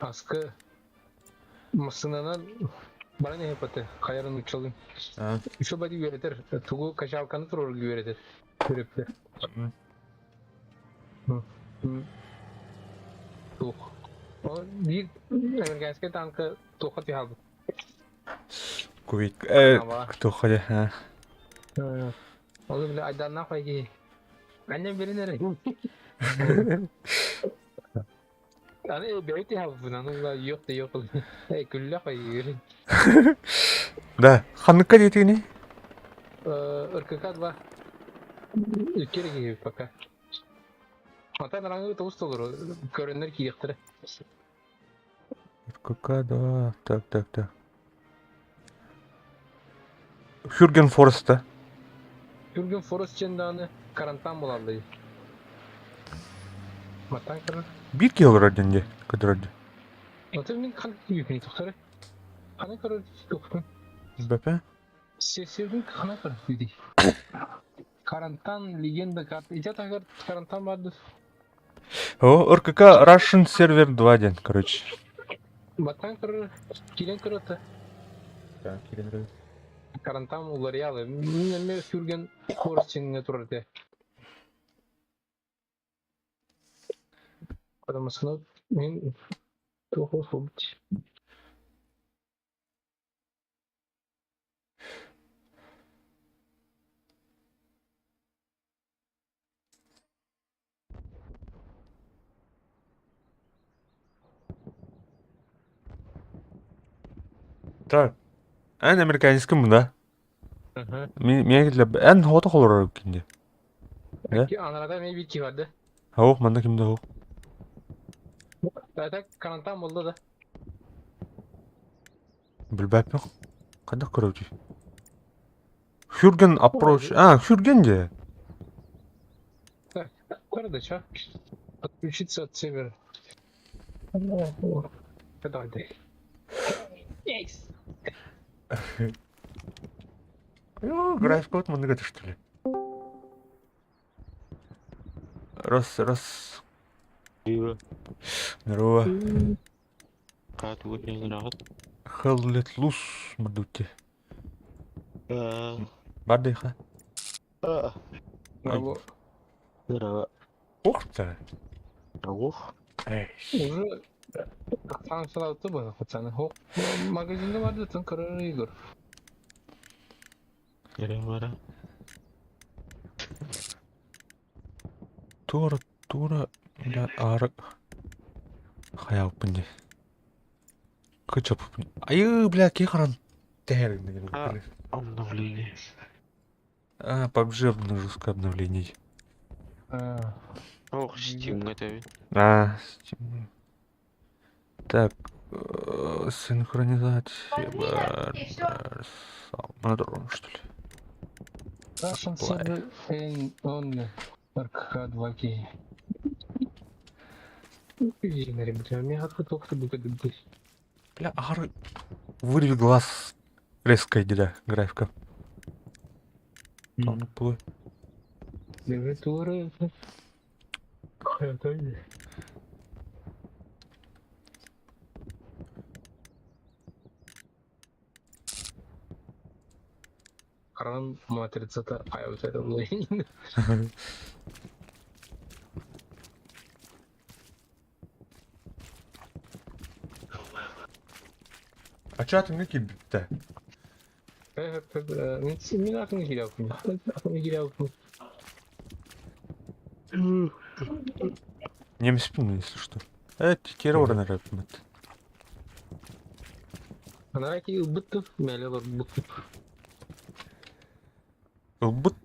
Аскы массыынанан баран иһиппаты хайарын уччалын. А. Еще бади үөрэтэр, тугу качалканы туруорга үөрэтэр. Көрөптөр. Туох. Биир американскай танка туохха түһалбыт. Кувейт туохха дьэ а. Ол бile айдааннаах киһи. Аннем берин эрэ. Аны бэйти хабын, аны yok да yok. Күллэх айыр. Да, ханныкка диэтигини? РКК 2. Икки киһи пока. Мантан рангы тоғыз толору. Көрөннөр киирехтере. РКК 2. Так, так, так. Хюрген Фореста. Хюрген Форест дьэн карантан булаллы. Матан көрөр. Биир киһи олорор диэн дии, көтөрөр дии. Аты мин хан күйүпүн тохторы. Хана көрөр тохтун. Бэпэ? Сесирдин хана көрөр дии. Карантан легенда карта. Ити тагар карантан барды. О, РКК Russian Server 2 диэн, короче. Батан көрөр, кирен көрөтө. Так, кирен көрөр. Карантан уларыялы. Мин эме сүрген Форест чинге турар де. Потому что мен туох болбут. Так, эн американецкин да? Мен эн хоото холорор кинде. Да? Анарада мен бир киварды. Хоох, манна кимде хоох? Так, карантан болду да. Билбэппин. Хайдах көрөбүтүй? Хюрген approach. А, Хюрген де. Так, көрді, чё? Отключиться от сервера. Давай, дай. Есть. Графика манныга что ли? Раз, раз. Здорово. Hell let loose мадути. Бардыха. Здорово. Здорово. Ух ты. Ох. Эй. Уже санкцияларды было пацаны. Магазинде барды тын кырыр Игорь. Бара. Тура, тура, бля, ары. Хаялпын де. Кычаппын. Айы, бля, кехаран. А, обновление. А, PUBG жесткое обновление. Ох, Steam готовит. А, Steam. Так, синхронизация. Монотон, что ли? Russian server on РКХ 2 К. Бля, ары. Вырви глаз. Резкая деда, графика. Там плой. Клавиатура. Кран матрицата айвтерлейн. А чё ты не киб-то? Мин атын кириэхпин. Атын кириэхпин. Немеспин, если что. Террор, наверное, Анараа ки ылбыт мэлэ олорбут. Ылбыт.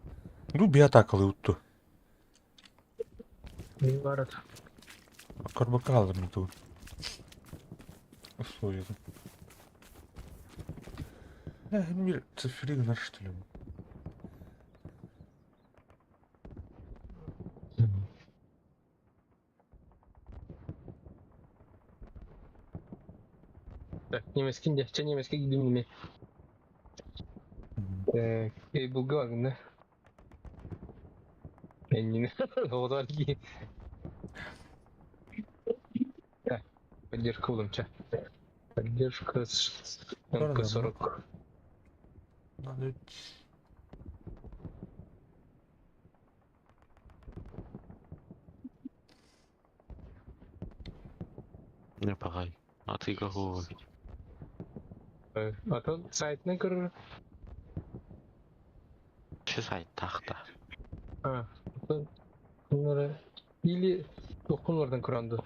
Ну, биатакалы утту. Мин барат. Карбакалар не тут. Условия. Да, мир цифригнер, что ли? Так, немецкий де, чэ немецкий кидим неме. Так, эй булга багында. Эннин. Оҕотор ки. Так, Поддержка улымча. Поддержка с МП-40. Надо Не пагай. А ты какого? А то сайтны көрөр. Че сайт тахта? А, bunları или тохкунлардан көранды.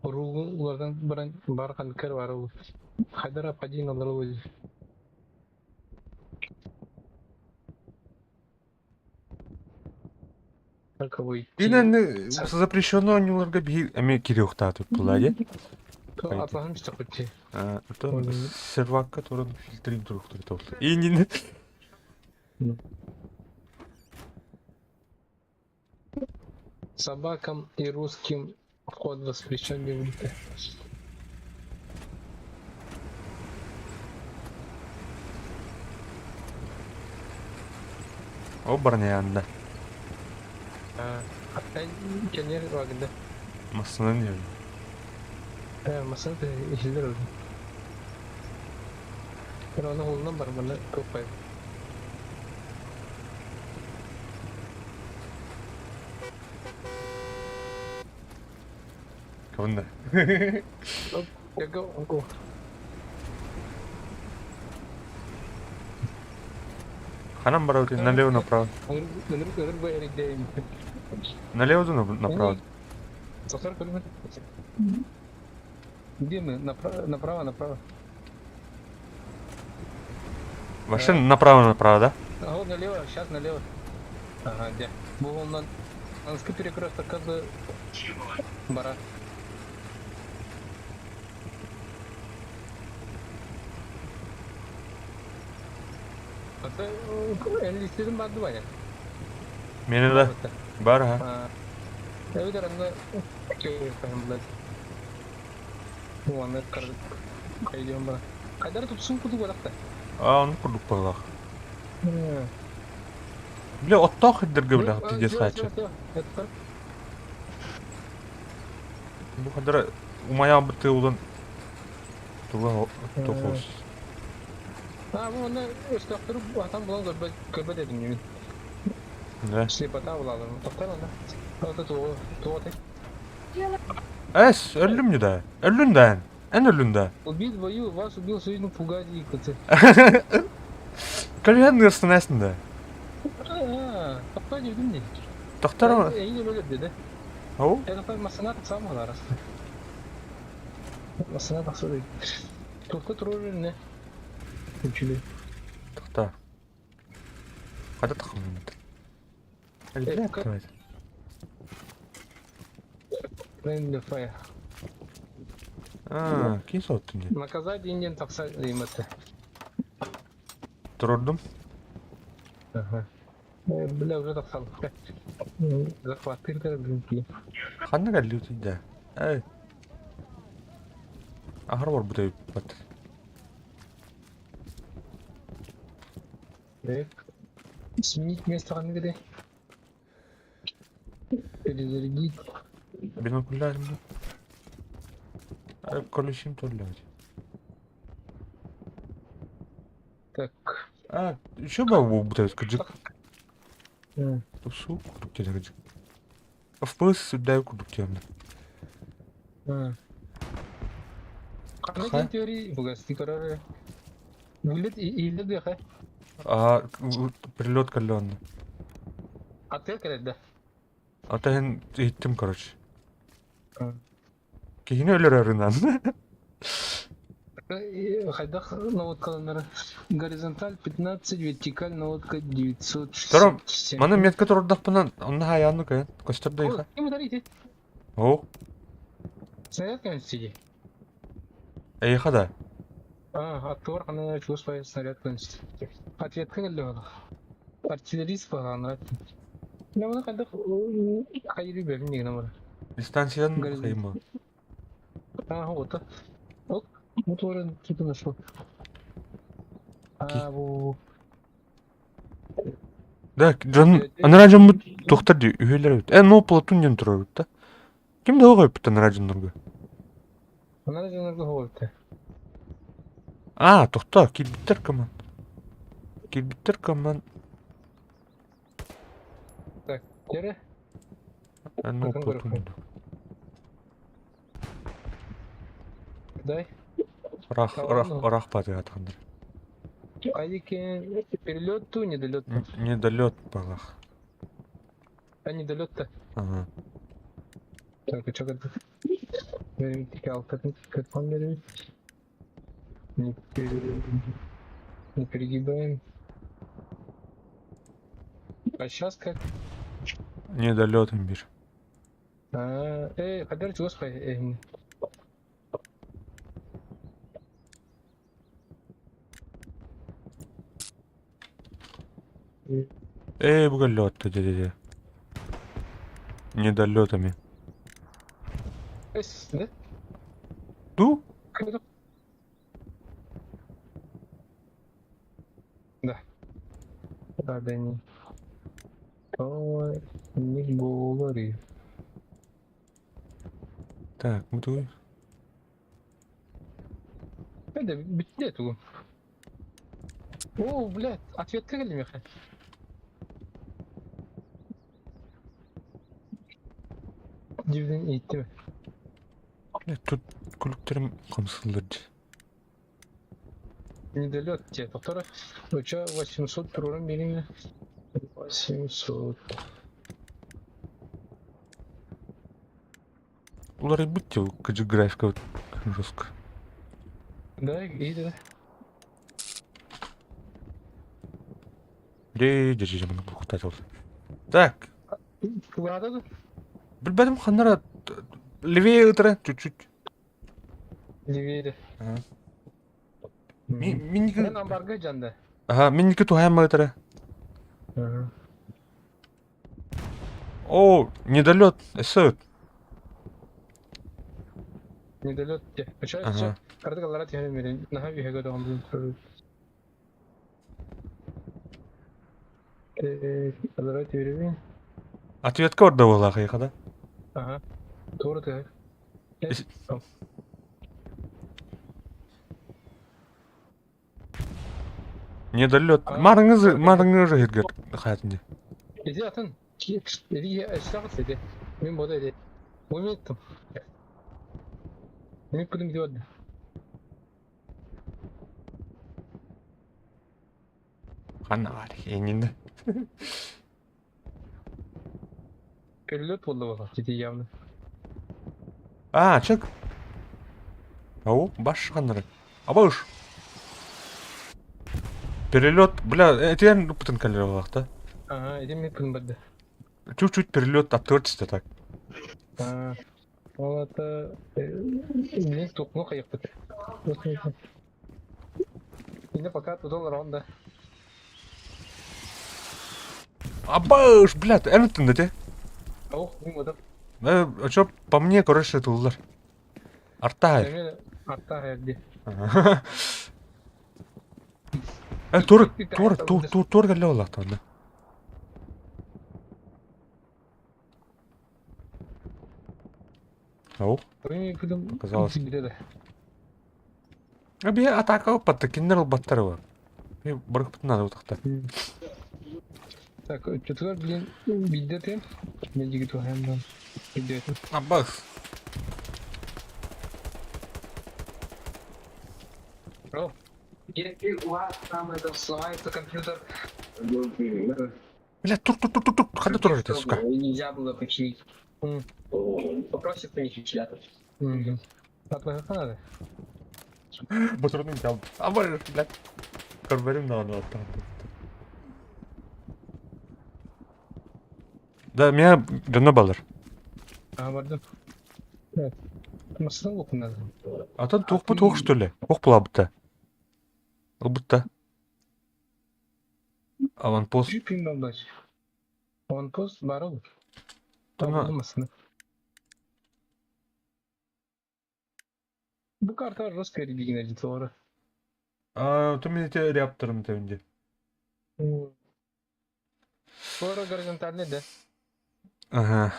Ругун улардан баран бархан кер бар ол. Хайдара падин алар ол. Каковой? Инэн запрещено нюларга биһи эми кириухтаатык була дии. Атлаһым чакытти. Это сервакка туран фильтрин туруктур толту. Инин. Собакам и русским вход воспрещен не будет. О барняанда. Кенер вагында. Массынан диэн. Массына иһиллэр өлдүм. Мен оны холунан бар манна көппайм. Кыбында. Go, go. Ханан барабыт налево направо. Ынырык ынырык бу эрейдейм. Налево да направо. Сахар көрмө. Где мы? Направо, направо, направо. Вообще направо направо, да? А вот налево, сейчас налево. Ага, где? Бу оннан Анский перекресток как бы бара. Это энлистедин барды Ваня. Мени да бар ha. Эбитер анна блядь. Уонна кайдем бара. Кайдар тупсун куду баракта. А, ону курдук буоллах. Бля, оттоох иддерге бля пиздец хаачы. Бу хадара умайаан бытыы улан туга тохос. А, бу онна өстөктөрү атам булан көрбөт көрбөт этим мен. Да. Слепота булалар. Токтор онда. Ото туго туго тек. Эс, өллүм не да. Өллүн да. Эн өллүн да. Убит в бою, вас убил союзник Фугази КЦ. Көлүһэн нырсын эсин да. Токтор дедим не. Токтор. Эйне өлөр деди. Ау. Это масына сам аларас. Масына тахса дейт. Токтор турur не? Үчүлү. Тохта. Када тахым. Блядь, Friendly fire. А, ким соттун дии. Наказать инден тахса деймете. Турурдум. Ага. Бля, уже тахсал. Захватыр блин. Ханна кэлли утуйда. Эй. Ахар бар бутай бат. Так. Сменить место где? Перезарядить. Бинокулярым. Колесим толлять. Так. А, еще бы бутай кыжык. Тусу курдук диэн кыжык. FPS сүрдээҕи курдук диэн. Ханна диэн теория бугасти көрөр. Үлет иилле дуяха. А, прилет каллеонна. Аттыга кэлэр да. Ата эн иһиттим, короче. Киһини өлөрөрүнэн. Хайдах наводкаланара горизонталь 15, вертикаль наводка Тором, 967. маны метка турдахпына, онно хайаанну кайан, көстөр да иха. Ким ударите? О, Снаряд констиди. эйха да. А, аттуар ханна чувствует снаряд констиди. Ответка келді Артиллерист бағанрат. Наманы хайдах хайры берин деген амар. Дистанциядан хайым ба. А, вот. Ок, моторын типа нашел. А, бу Да, дьон, анараа дьоммут туохтар дии, үһүөлэр эбит. Э, но платун диэн турар эбит да. Ким да оҕойбуттан Радионурга? Она Радионурга оҕойбута. А, тохтоо, киирбиттэр команд. Киирбиттэр команд. Так, тере. Ну, потом. Дай. Ырах, ырах, ырах батыгатандар. Айыкен перелет ту, недолет. Недолет балах. А недолет-то? Ага. Так, а что как? Не, не перегибаем. А сейчас как? Недолетом бир. А, эй, господи, эй. Эй, бугалет, дядя. Недолетами. Да? Ту? Да. Да, да, не. То не говори. Так, мы тут. Это битте тугу. О, блядь, ответка кэлли меха. Дивден иттimi? Блядь, тут күлүктэрим хамсыллар Недолет те, повтора. Ну чё, 800 турурун берейин 800. Уларыйбыт те кыдьык графика жестко. Да, и да. Дей, держи, маны бухтать. Так. Куда Билбэтим ханнара левее ытыра чуть-чуть. Левее. Ага. Мен амбарга жанда. Ага, минники тухайма ытыра. Ага. О, недолет, эсэ. Недолет те. Ага. Кардыгалара тиһэн берин. Наха биһэгэ доҕом Алара тиһэрин. Ответка орда буолла хайха да? Ага. Туора тыһар. Недолет. Марыңыз, марыңыз хиргер хаятынде. Иди атын. Иди эсәгыз иди. Мин бода иди. Уметтим. Мин күдүм дип Ханна бар, энинде. Перелет болды бала, дети явно. А, чек. Ау, баш ханнары. Абыш. Перелет, бля, этен путын калер да? Ага, иди мен күн барды. Чуть-чуть перелет оттыртысты так. А, ол это мен тоқны қайықпыт. Енді пока тудол ронда. Абыш, бля, энеттин да те? Ох, мен бодым. А чё, по мне, короче, это улар. Артай. Мен арта хайырды. Тур, тур, тур, тур, тур кэллэ олахтан. Ау. Оказалось. Би атака оппатта, киннер ылбаттар Би барыхпытын надо утахта. Так, четвер, блин, биддетен. Мен жигит ухайм Биддетен. Абас. О, если у вас там это сломается компьютер, Бля, тур, тур, тур, тур, тур, хада тур это, сука. Нельзя было починить. Попросит принести Надо. Батырдым кал. Абай, блядь. Көрбөрүм да аны аттан. Да, меня дьонно балар. А, бардым. Так. Масына оқын надо. Атын туох бу туох что ли? Ох була бутта. Ылбытта. Аванпост. Жүпин балдач. Аванпост бар ол. Тама. Масына. Бу карта жестко религийная doğru. А, то мен те реаптырым тебинде. Doğru горизонтальный да. Ага.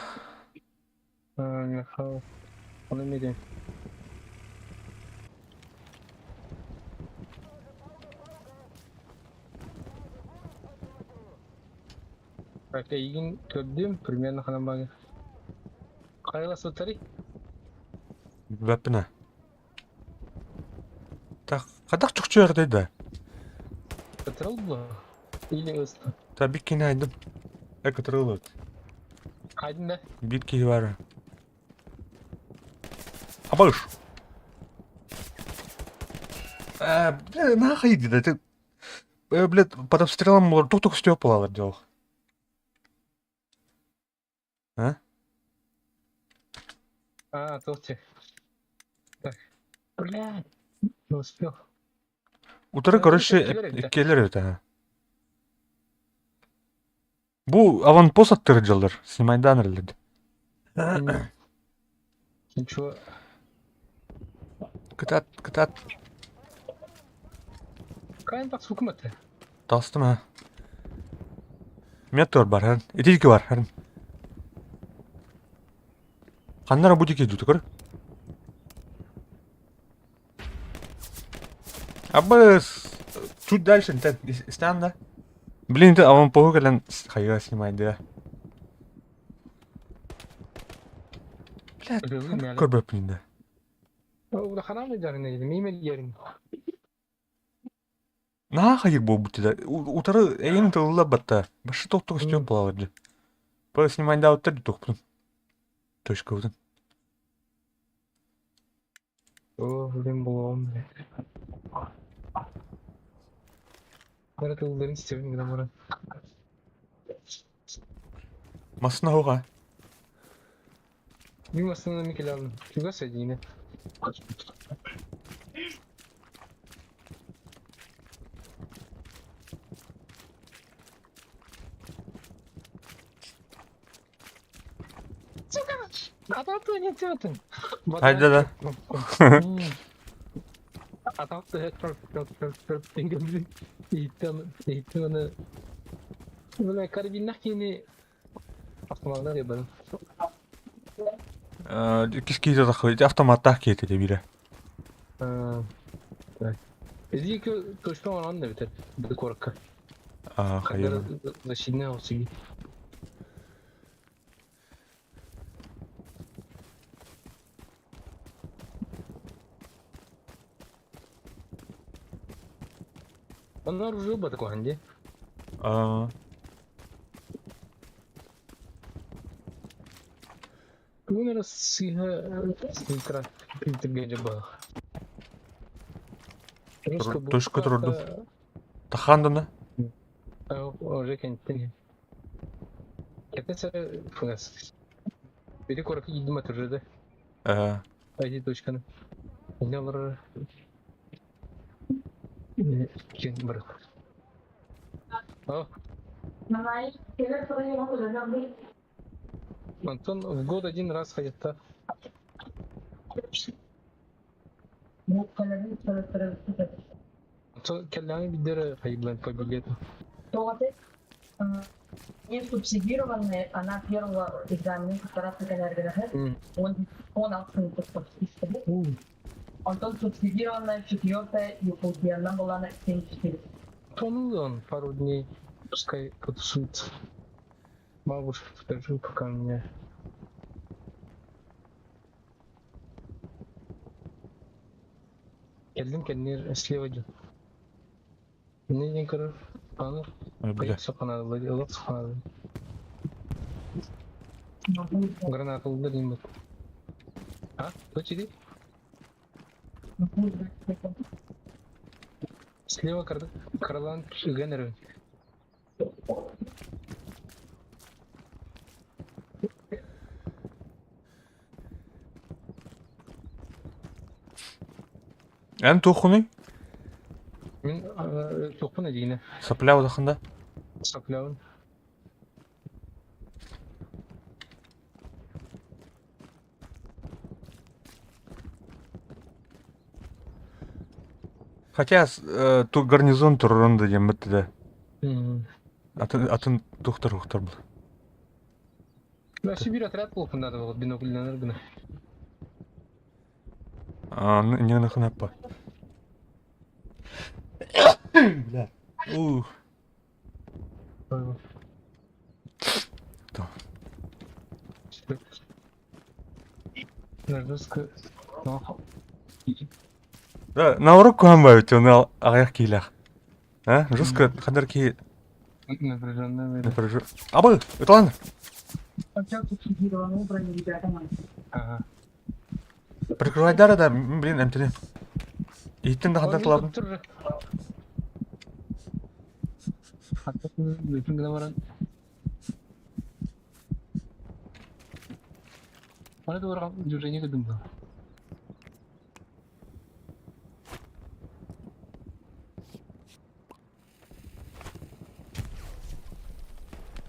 Михаил, ону мире. Так, эйигин көрдүм, примерно ханан баҕа. Хайаласпыттарый? Билбэппин ээ. Так, хайдах чохчуйардай да? Кытырыл дуо? Или ыста? Та бир киһини айдым. Э кытырыл эбит. Айдын да? Биир киһи баара. Абыш! Э, бля, нахуй иди, да ты... Э, блядь, под обстрелом тук-тук стёп буолалар дьол. А? А, тут Так. Блядь, не успел. Утары, короче, иккиэлэр эбит аһа. Бу аванпост аттыгар дьаллар, снимайдаан эрэллэр. Ничего. Кытаат, кытаат. Кайын так сукум этэ. Таҕыстым аа. Мет бар, һэн. Ити ики бар, һэн. Ханна эрэ бу диэки дуу, көр. Абыс! Чуть дальше, интен, истээн да. Блин, ты аванпоһу кэлэн хайыга снимайдыа. Блядь, көрбөппүн да. Улаханам дьарына миимэл иэрин. Наһаа хайыр буолбут да. Утары эйин тылла батта. Башы тоқтук үстүөн буолалар дии. По снимайдаабыттар дутуохпутун. Точкабытын. О, блин, булуом, блин. Бары тылларын истэбин гынан баран. Массына хоға. Мин массыынаны кэлэ алым. Чугас эдиинэ. Атааттыы не тётын. Хайда да. Атааттыы ииттэн аны Бля, карабиннах кини автоматынан ебаным. Иккис киһи таххы автоматтаах киһи этэ биирэ. Иди точно онон да битэр куоракка. Хайа. Защитный осиги. Онно оружие батыкуһан дии. Аа. Тугун эрэ сыыһа фильтра фильтргэ дьабаах. Точка турдум. Тахаан да Уже кэнниттэн Кэтэс фугас. Били куоракка киирдим атыржы да. Ээ. Айди точканы. Инне олорор. Киэн бар. О. Антон в год один раз ходит та. Антон кэллэҕин билдэр хайыблан по билету. Не субсидированные, она первого экзамен М. Он, он Онтон субсидированная четвертая и она была на 74. Тонул он пару дней, пускай потусуется. Бабушка, скажу, пока меня. Кэллим кэннир слева идет. Не не көрөр. Аны Бля. соханады, олох соханады. Граната ылда дейм бут. А? Точи Слева Карлан Геннер. Эн туоххунуй? Мин туохпун эдиинэ. Сопля удахында? Соплябын. Хотя ту гарнизон турурун да диэн да. М. Атын атын тухтар ухтар был. Вообще бир отряд буолуохпун наада буолуо бинокльланар гына. А, не нахнаппа. Бля. Ух. То. Нагрузка. Да, на урок куһан баайбыт, оны аҕыйах киилээх. А, жестко хандар киһи Напряженная напряжен. Абы, ыталан. Ага. Прикрывайдара да, блин, эмтини. Иһиттин да хандар тылабын. Аны туора движение кыдым да.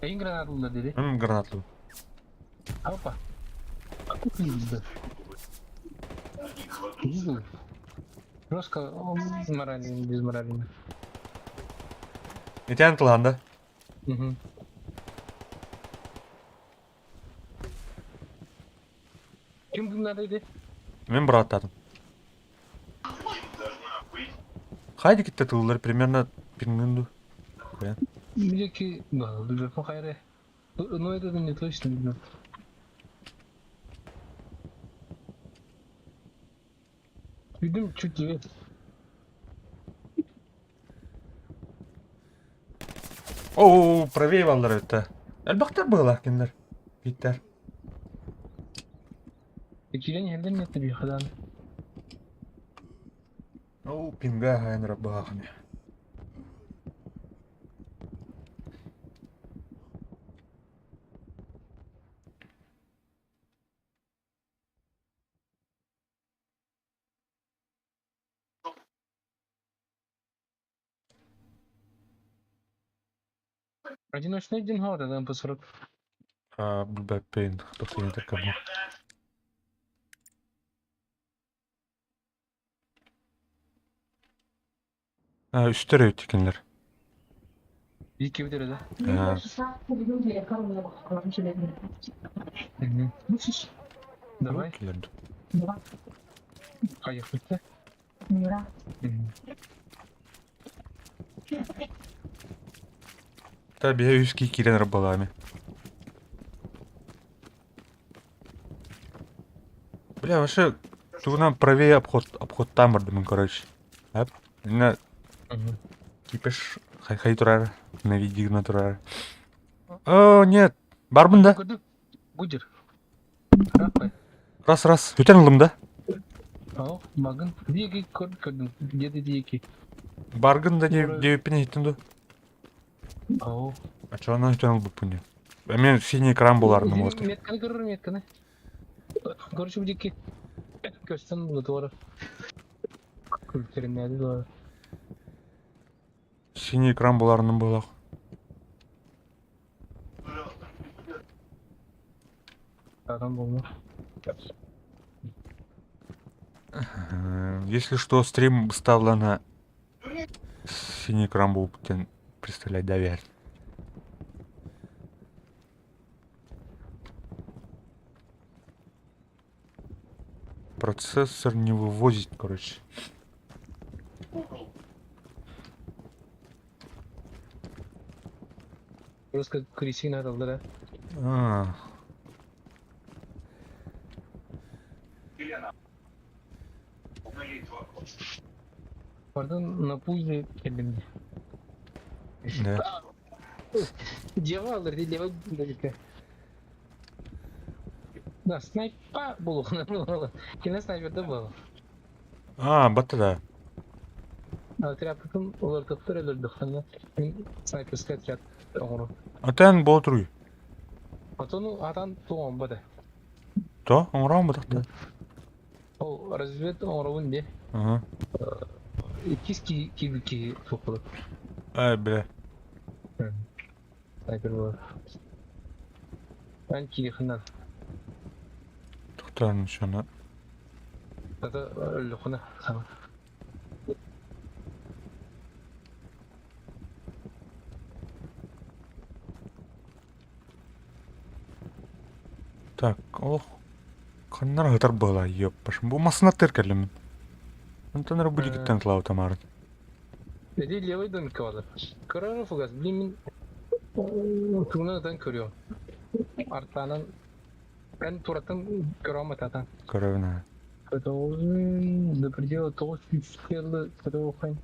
Эйин гранатылар диди. Гранатлы. Опа. Пизда. Пизда. Жестко морально, безморально. Итэн тыланда. Угу. Ким гыннары иди? Мен быраттадым. Хайди китте тыллар примерно пингынду. Билеки, да, билбеппин хайры. Ну это не точно билбеп. Видим чуть ли. Оо, правее баллар өттө. Элбэхтэр быһыылаах кинилэр. Бииттэр. Киирэн иһэллэр нет биһиэхэ Оо, пинга хаайан быһаахын. Одиночный один год, да, МП-40. А, билбэппин, тохтоон кабы. А, үстэр өттө кинилэр. Икки бүтэр да? А. Давай. Кинилэр. Поехали. Та биһэ үс кии киирэн ырбалаами. Бля, вообще, тугунан правее обход, обходтаан бардым, короче. Ап, на кипеш хай турар, на видигна турар. О, нет, барбын да. Будер. Рахмай. Раз, раз. Бүтэн ылым да. О, магын. Диэки көрдүм. Где-то диэки. Баргын да диэбиппин иһиттин ду. О. А чё она бүтэн ылбыппын диэн. Мен синий экран буларным вот. Метканы көрөр метканы. Короче, бу диэки көстөн бу туора. Күлтериннээди туора. Синий экран буларным булах. Адам болма. Если что, стрим ставла на синий экран был представлять доверие. Процессор не вывозит, короче. Просто крысина да? А. Пардон, на пузе кэллим. Да. Дьявол, лево далеко. Да, снайпа булуохна буолла. Кини снайперда буолла. А, батта да. Отрядтын олортоттор өлөрдөхтөнө мин снайперский отряд оҥору. Атан болтруй. Отону атан туоҥ бата. То, оҥороон батахта. Ол развед оҥоробун де. Ага. Иккис ки киби туохпут. Ай, бля. Снайпер буолар. Ан киихинан. Тухтан шана. Ата өллөхүнэ сама. Так, олох ханнара ыһытар буолаа ёппаш. Бу массыына тыр кэллим. Онтон эрэ будигиттэн тылаабытым аарын. Эти левый домикка баалар. Кыра фугас, блин, мин тугунан ытан көрүөм. Артаанан эн тураттан көрөм атаатан. Көрөбүн аа. Продолжим до предела 9 стрелы трохань.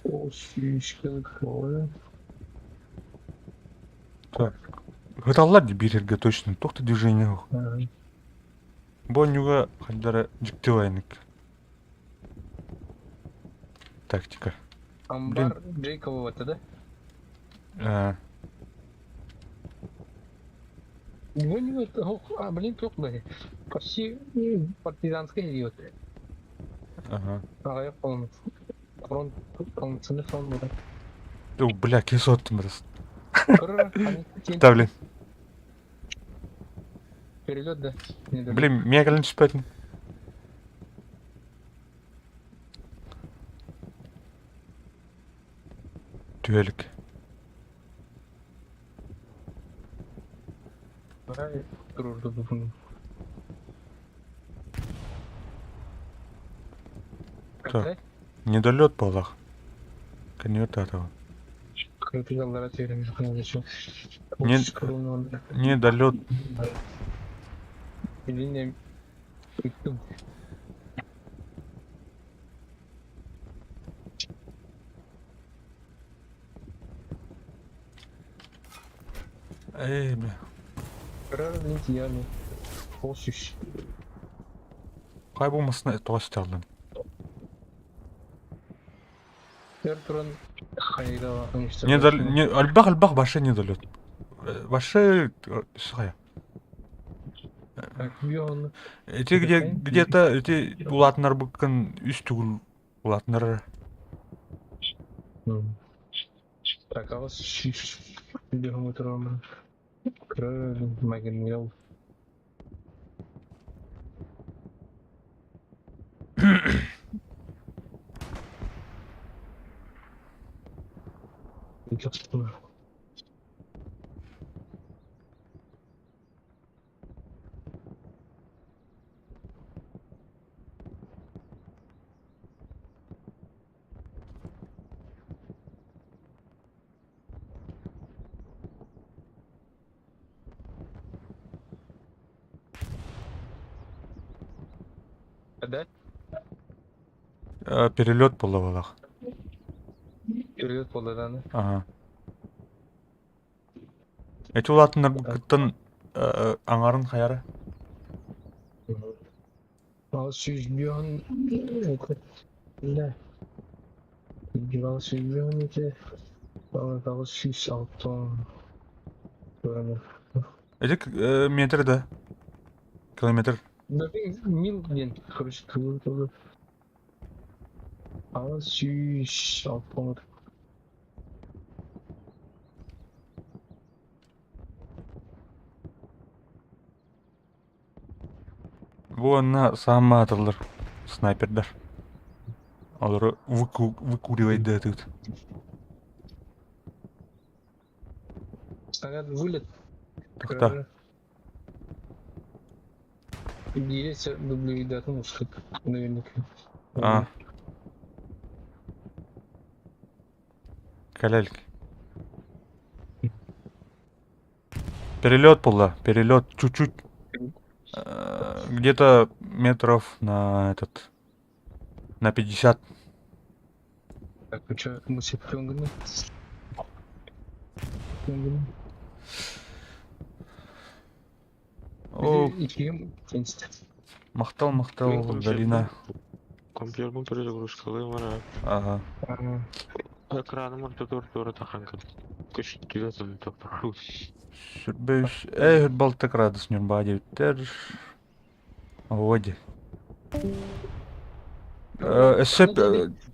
9 Так. Ыталлар дии биир эргэ точно. Туох да движение суох. Бу онньуга хайдара дьикти айнык. Тактика. Амбар Джейкова да? Э, А, блин, туох бай. Почти партизанская идиот. Ага. Аҕыйах полон фронт полноценный фронт буолар. О, бля, кислоттым раз. Көрөр, Да, блин. Перелет, да? Блин, меня кэлэн түспэтин. Түһэлик. Арай турурду бүгүн. Так. Недолет буоллах. Конверт атаҕын. Кырытыгаллара Не- Недолет. Илине ыттым. Эй, бля. Көрөр тиийэн Полсүс. Хай бу масына тоҕо сыталлан. Өр туран хайда Недол... Не... Альбах, альбах, баше недолет. Баше... Сухая. Эти где где-то эти улаатыннарбыккын үс төгүл улаатыннар. Так, а вас Магнил. Да? Перелет буолла Перелет буолла Ага. Эти улаатыннарбыккыттан аҥарын хайара? Сүүс 6 6 Эти метр да? Километр. Мил диэн, короче, тылы 806. Бу онно саама атыллар снайпердар. Олору выкуривайдыатыгыт. Снаряд вылет. Тохта. Есть дублевидатын устук, наверняка. А. Кэлэлик. Перелет была, перелет чуть-чуть. Где-то метров на этот, на 50. Так, ну что, мы все О, махтал, махтал, Галина. Компьютербун перезагрузкалыым ара. Ага. Экраным ортотугар туора тахан көстүбэт топпору. Сүрбэс, эй, балта градус Нюрба диэбиттэр. Оди. Өссө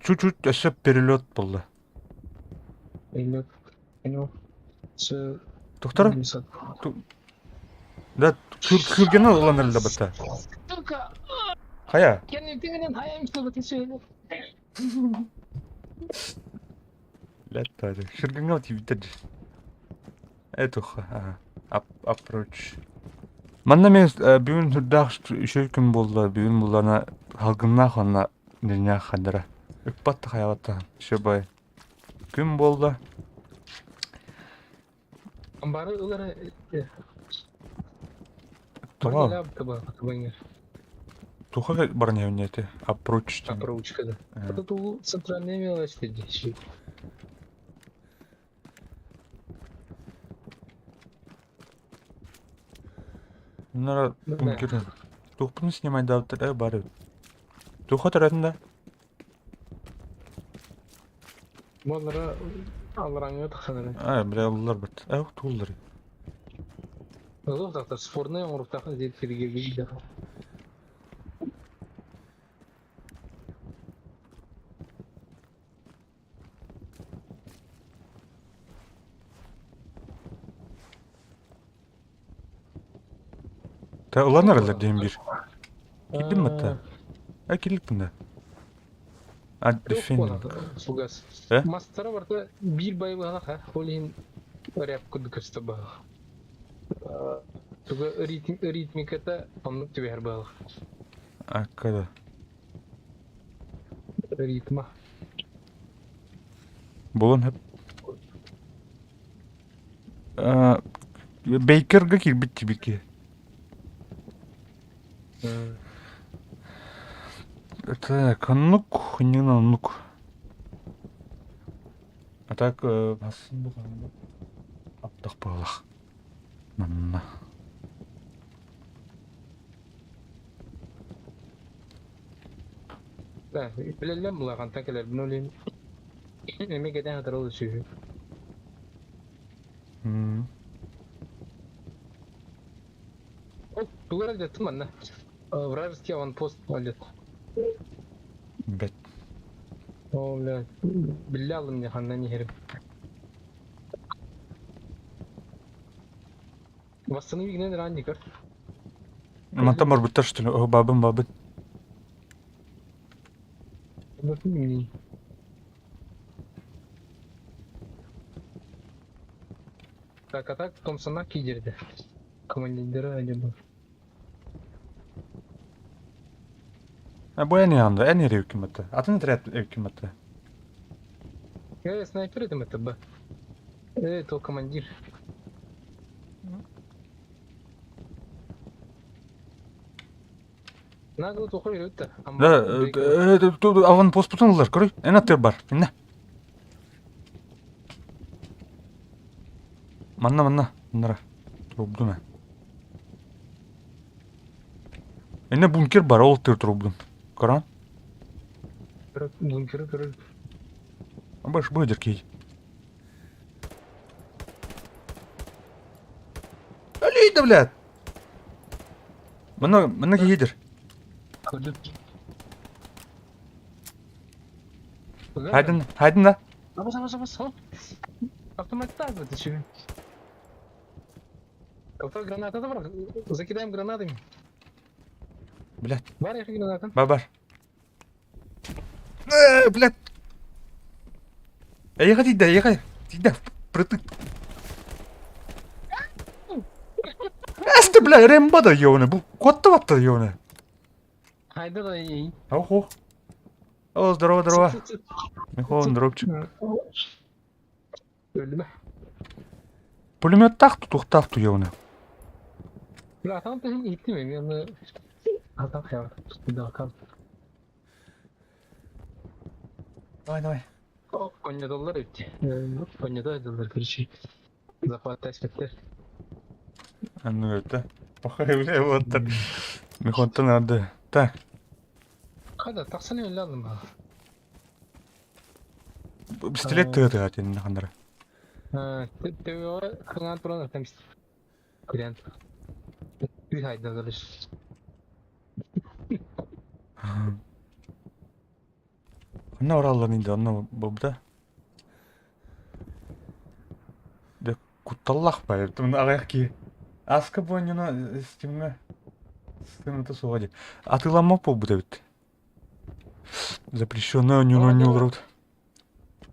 чуть-чуть өссө перелет буолла. Перелет. Понял. Тухтара? Да, күргені ылан эрэллэ батта. Сука! Хайа? Ләттады. Шыргыңа тибиттер. Этуха. Ага. Approach. Манна мен бүгүн сүрдээх үчүгэй күн буолла. Бүгүн булларына салгыннаах уонна дьиҥнээх хардара. Ыкпат да хайаабат да үчүгэй күн буолла. Бары ылара Тоҕо? Туха баран иһэбин Approach. Approach да. Это тул центральная мелочь дии. Нара бункер. Туохпун снимайдаабыттар ээ баар эбит. Туохха төрөөтүн да? Буоллара алларааҥҥа тахсан эрэ. Аа, бля, ыллар бит. Ээ, тууллар. Ылыах тахтар спорнай оҥоруктаах диэн сиргэ биирдэ. Та ылан эрэллэр диэн биир. Киирдим батта. Э, киирдикпин да. А, defending. Фугас. Э? Мастара барыта биир байылыһалах ха. Ол иһин рэп курдук көстө баһах. Туга ритмиката оннук түбэһэр баһах. Аккада. Ритма. Булан хөп. Бейкерга киирбит тибики. Так, оннук, нина оннук. А так, басын бұған аптақ балақ. Манна. Да, билэллэн булаҕантан кэлэрбин ол иһин эмиэ кэтээн сытар ол үчүгэй. Ол тугу эрэ алдьаттым манна. Вражеский аванпост алдьат. Бэт. О, бля, биллэ аллым дии ханна иһэрим. Бастыны игнен ранникар. Мантан барбыттар что ли? О, бабын, бабын. Так, а так Томсона кидерді. Командира один. А бу эн янда, эн yeri hükümeti. Атын отряд hükümeti. Я снайпер это МТБ. Это командир. Нагло тухой өттө. Да, аванпост путун ылар, көрүй. Эн аттыр бар. Инне. Манна, манна. Маннара. Турубдум э. Инне бункер бар, ол тыр турубдум. Көрөн? Бункеры көрөр. Баш быдыр кей. Алей да, блядь! Манна, манна киһидир. Көрдүм. Хайдын, хайдын да. Абас, абас, абас. Автомат ты чего? Автор граната бар. Закидаем гранатами. Блядь. Бар я граната. Бар, бар. Э, блядь. Эйиэхэ тиийдэ, эйиэхэ тиийдэ. Прытык. Эсте, бля, Рэмбо да ёбаный. Бу куотта батта ёбаный. Хайда да ей. Охо. О, здорово, здорово. Михаил Дробчик. Өлүмэ. Пулеметтаах тутуохтаах туйуона. Бля, там ты иттим эми аны атак я да Давай, давай. Онньотоллор эбит. Онньото дыллар короче. Захват эспэттэр. Ну это. Похай, бля, вот так. Михонтон надо. Так. Хада тахсан эле алдым. Пистолет тыга тыга ханнара. Төбө кыңан туран там Клиент. Үй хайда короче. Ханна ораллар инде, онно бобда. Дэ кутталлах бай. Тумна аҕыйах киһи. Аска буонньуна стимҥа сыната суоҕа дии. Атыыламмат буолбут эбит. Запрещенная оонньууну оонньууллар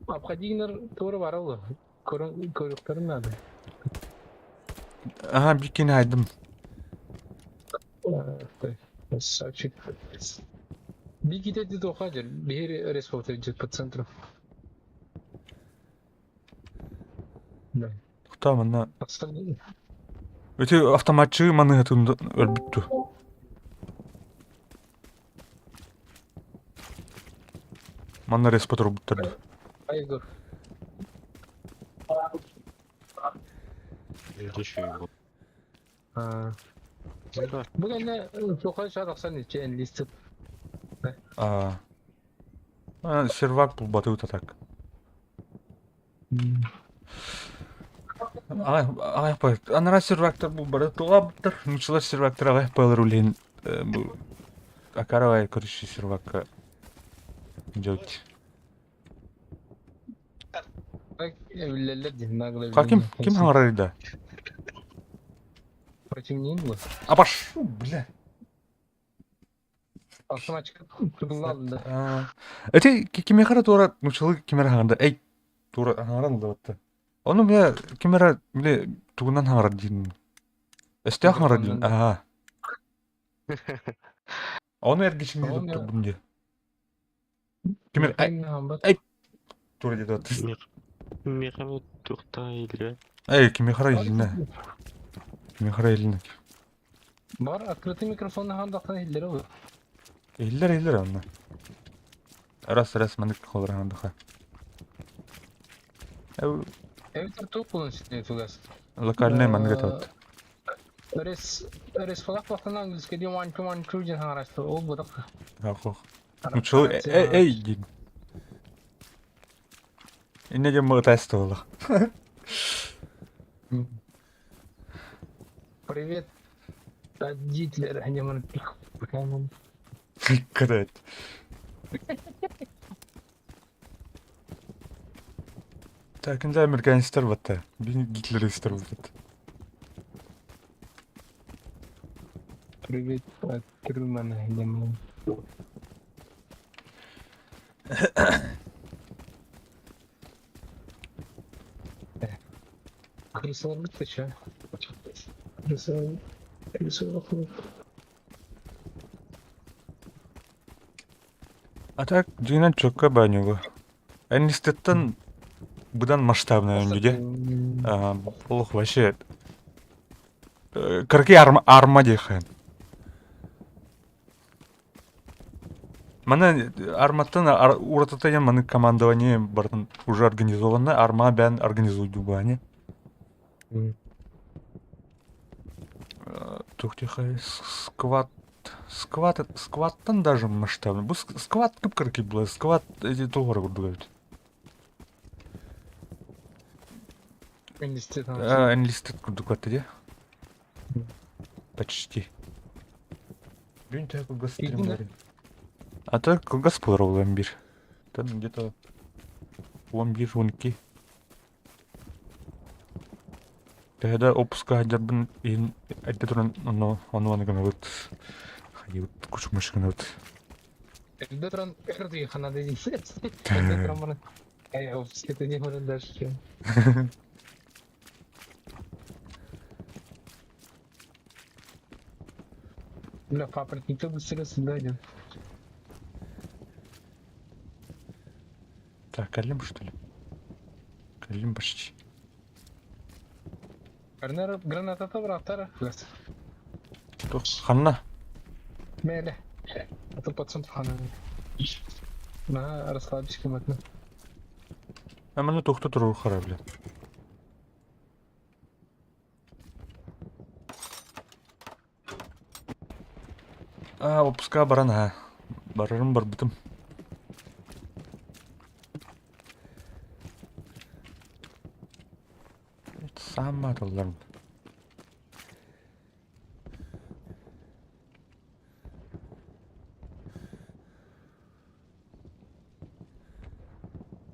Обходигнер туора бара буолуо. Көрүөхтэрин наада. Аха, биккини айдым. Красавчик. Бигите ти тухадер, биһири респорт по центру. Да. Тохтоо манна. Остальные. Ити автоматчыгы маныһытын өлбүттү. Манна респа турбуттар. Айгыр. Еще Бу кэннэ суха тахсан иччэ энлистит. А сервак булбатыбыт а так. Аҕай анараа сервактар бу бары туҕаабыттар. Нууччалар сервактар аҕай палар үлэһин бу акаровай короче сервакка делать. Эбиллэллэр дии, нагло Ким ким хаҥарар да? Против нее было. А пошу, бля. Автоматчик туллалды. Эти кимехара туора нучалы кимера хаҥарда. Эй, туора хаҥаран ыллабатта. Ону бля кимера бля тугунан хаҥарар диин. Өстөөх хаҥарар диин. Аа. Ону эргичиҥ турбун дии. Кимер эй туора диэт Михаил тухта или Эй, кимехара илинэ. Кимехара илинэ. Бар открытый микрофон хандахтан иһиллэр ол. Иһиллэр иһиллэр онно. Раз раз маннык холор хандаха. Эбэтэр туох буолан ситэ тугас. Локальный маннык этабыт. Рес ресфалах бахтан английский ди one two one two диэн хаҥарасты ол бодох. Ахох. Ну эй эй диин. Инне диэн мыгытаас туолах. Привет от Гитлера, не Кырыт. Так, инде американецтер батта. Бин гитлеристер батта. Привет от Трумана, не Крысолар че? Крысолар. Крысолар. А так, дьиҥинэн чокка баанньуга. Энлистеттэн быдан масштабная оонньуу Олох вообще кыракый арма диэххин. Маны арматтан уратыта диэн маны командование барытын уже организованно, арма бэйэн организуйдугу Туох диэхэй сквад сквад сквадтан даже масштабный. Бу сквад кып-кыракый буолар. Сквад эти туох эрэ курдук эбит. Enlisted. Enlisted курдук батта дии. Почти. Бүгүн төһө кылгас стримнэрин. А то кылгас буолар ол 11. Там где-то 11-12. Төһө да опуска сылдьарбын иһин эрдэ туран ону ону гынабыт. Хайыбыт кучумаш гынабыт. Эрдэ туран эр ханада дии. Эрдэ туран баран Эй, опуска не баран дальше. Бля, папоротник-то быстрее сюда идет. Так, кэллим что ли? Кэллим почти. Граната бырааттара. Ханна? Мээле. А то по центру хана. На, расслабься кыматны. А манна туохта турар хара, бля. А, опуска баран аа. Барарым барбытым. Саама тылларым.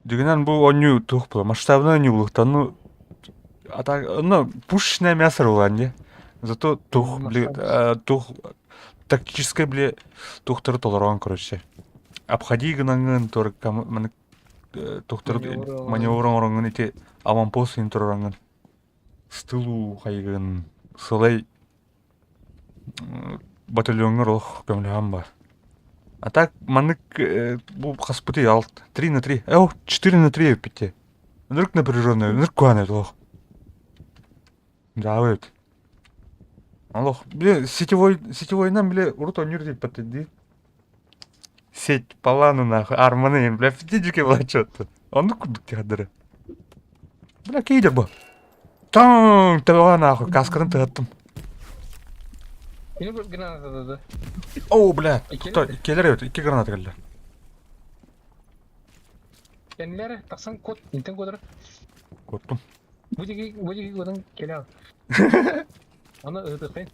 Дьиҥинэн бу оонньуу туох буолар, масштабнай оонньуу буолуохтаах. Ну, а так, ну, пушечное мясо буолан дии. Зато туох, били, туох тактическай, били, туохтары толорон, короче. Обходи гынаҥҥын, туор маннык туохтары маневр оҥороҥҥун ити аванпост иһин туруораҥҥын с тылу хайыгын сылай. батальоҥҥар олох көмөлөһөн бар. А так маннык бу хаспытый алт 3 на 3. О, 4 на 3 эппитте. Ынырык напряженный, ынырык куһаҕан эбит олох. Дьаабы эбит. Олох, бile сетевой сетевойынан бile урут оонньуур диэппэт дии. Сеть палану нахуй, арманы, бля, физически была что-то. Оннук курдук тиһэрдэрэ. Бля, киирэр бу. Таң, төбөҕө нахуй, каскатын тыһаттым. Кини бу граната да. О, бля, иккилэр эбит, икки граната кэллэ. Кэннилэр тахсан кот, интен кодор. Куоттум. Бу диги, бу диги кодон келе. Аны ытыхын.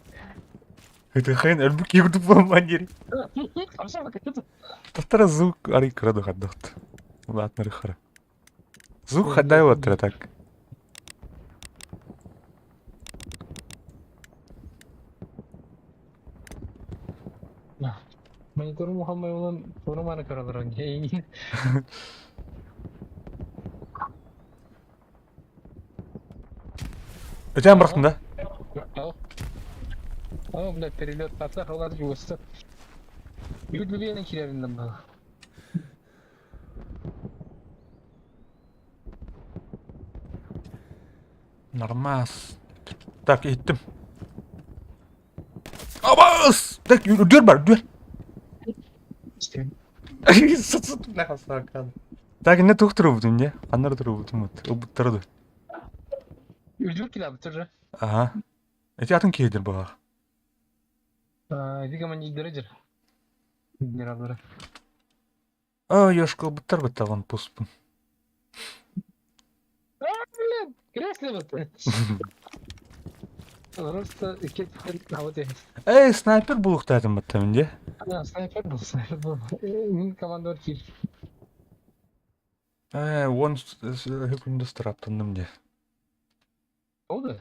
Ытыхын өлбүт киһи курдук буолман диэри. Тастара звук арый кыра да хардахт. Улаатнары хара. Звук хаддай болаттара так. Монитору мухаммай olan тону маны каралар. Өтөөн бырахтым да? О, бля, перелет атах алар жугуста. Юдлүбүенен киреринен бала. Нормас. Так, иһиттим. Абас! Так, үрдүөр бар, үрдүөр. Сыт-сыт, бля, сакан. Так, инне тух турубутун дьэ? Ханнары турубутун вот? Ылбыттара дуо? Үрдүөр килабыттар же. Аха. Эти атын киһидир баҕар. Ити командирдары дьэр. Генераллары. Оо, ёшка ылбыттар быттаҕын пуспун. А, блин, кресло вот. Просто Эй, снайпер булуктаатым баттамын дьэ. Снайпер был, снайпер был. Мин командор киир. Ээ, уон секунда страптанным дьэ. Oldu.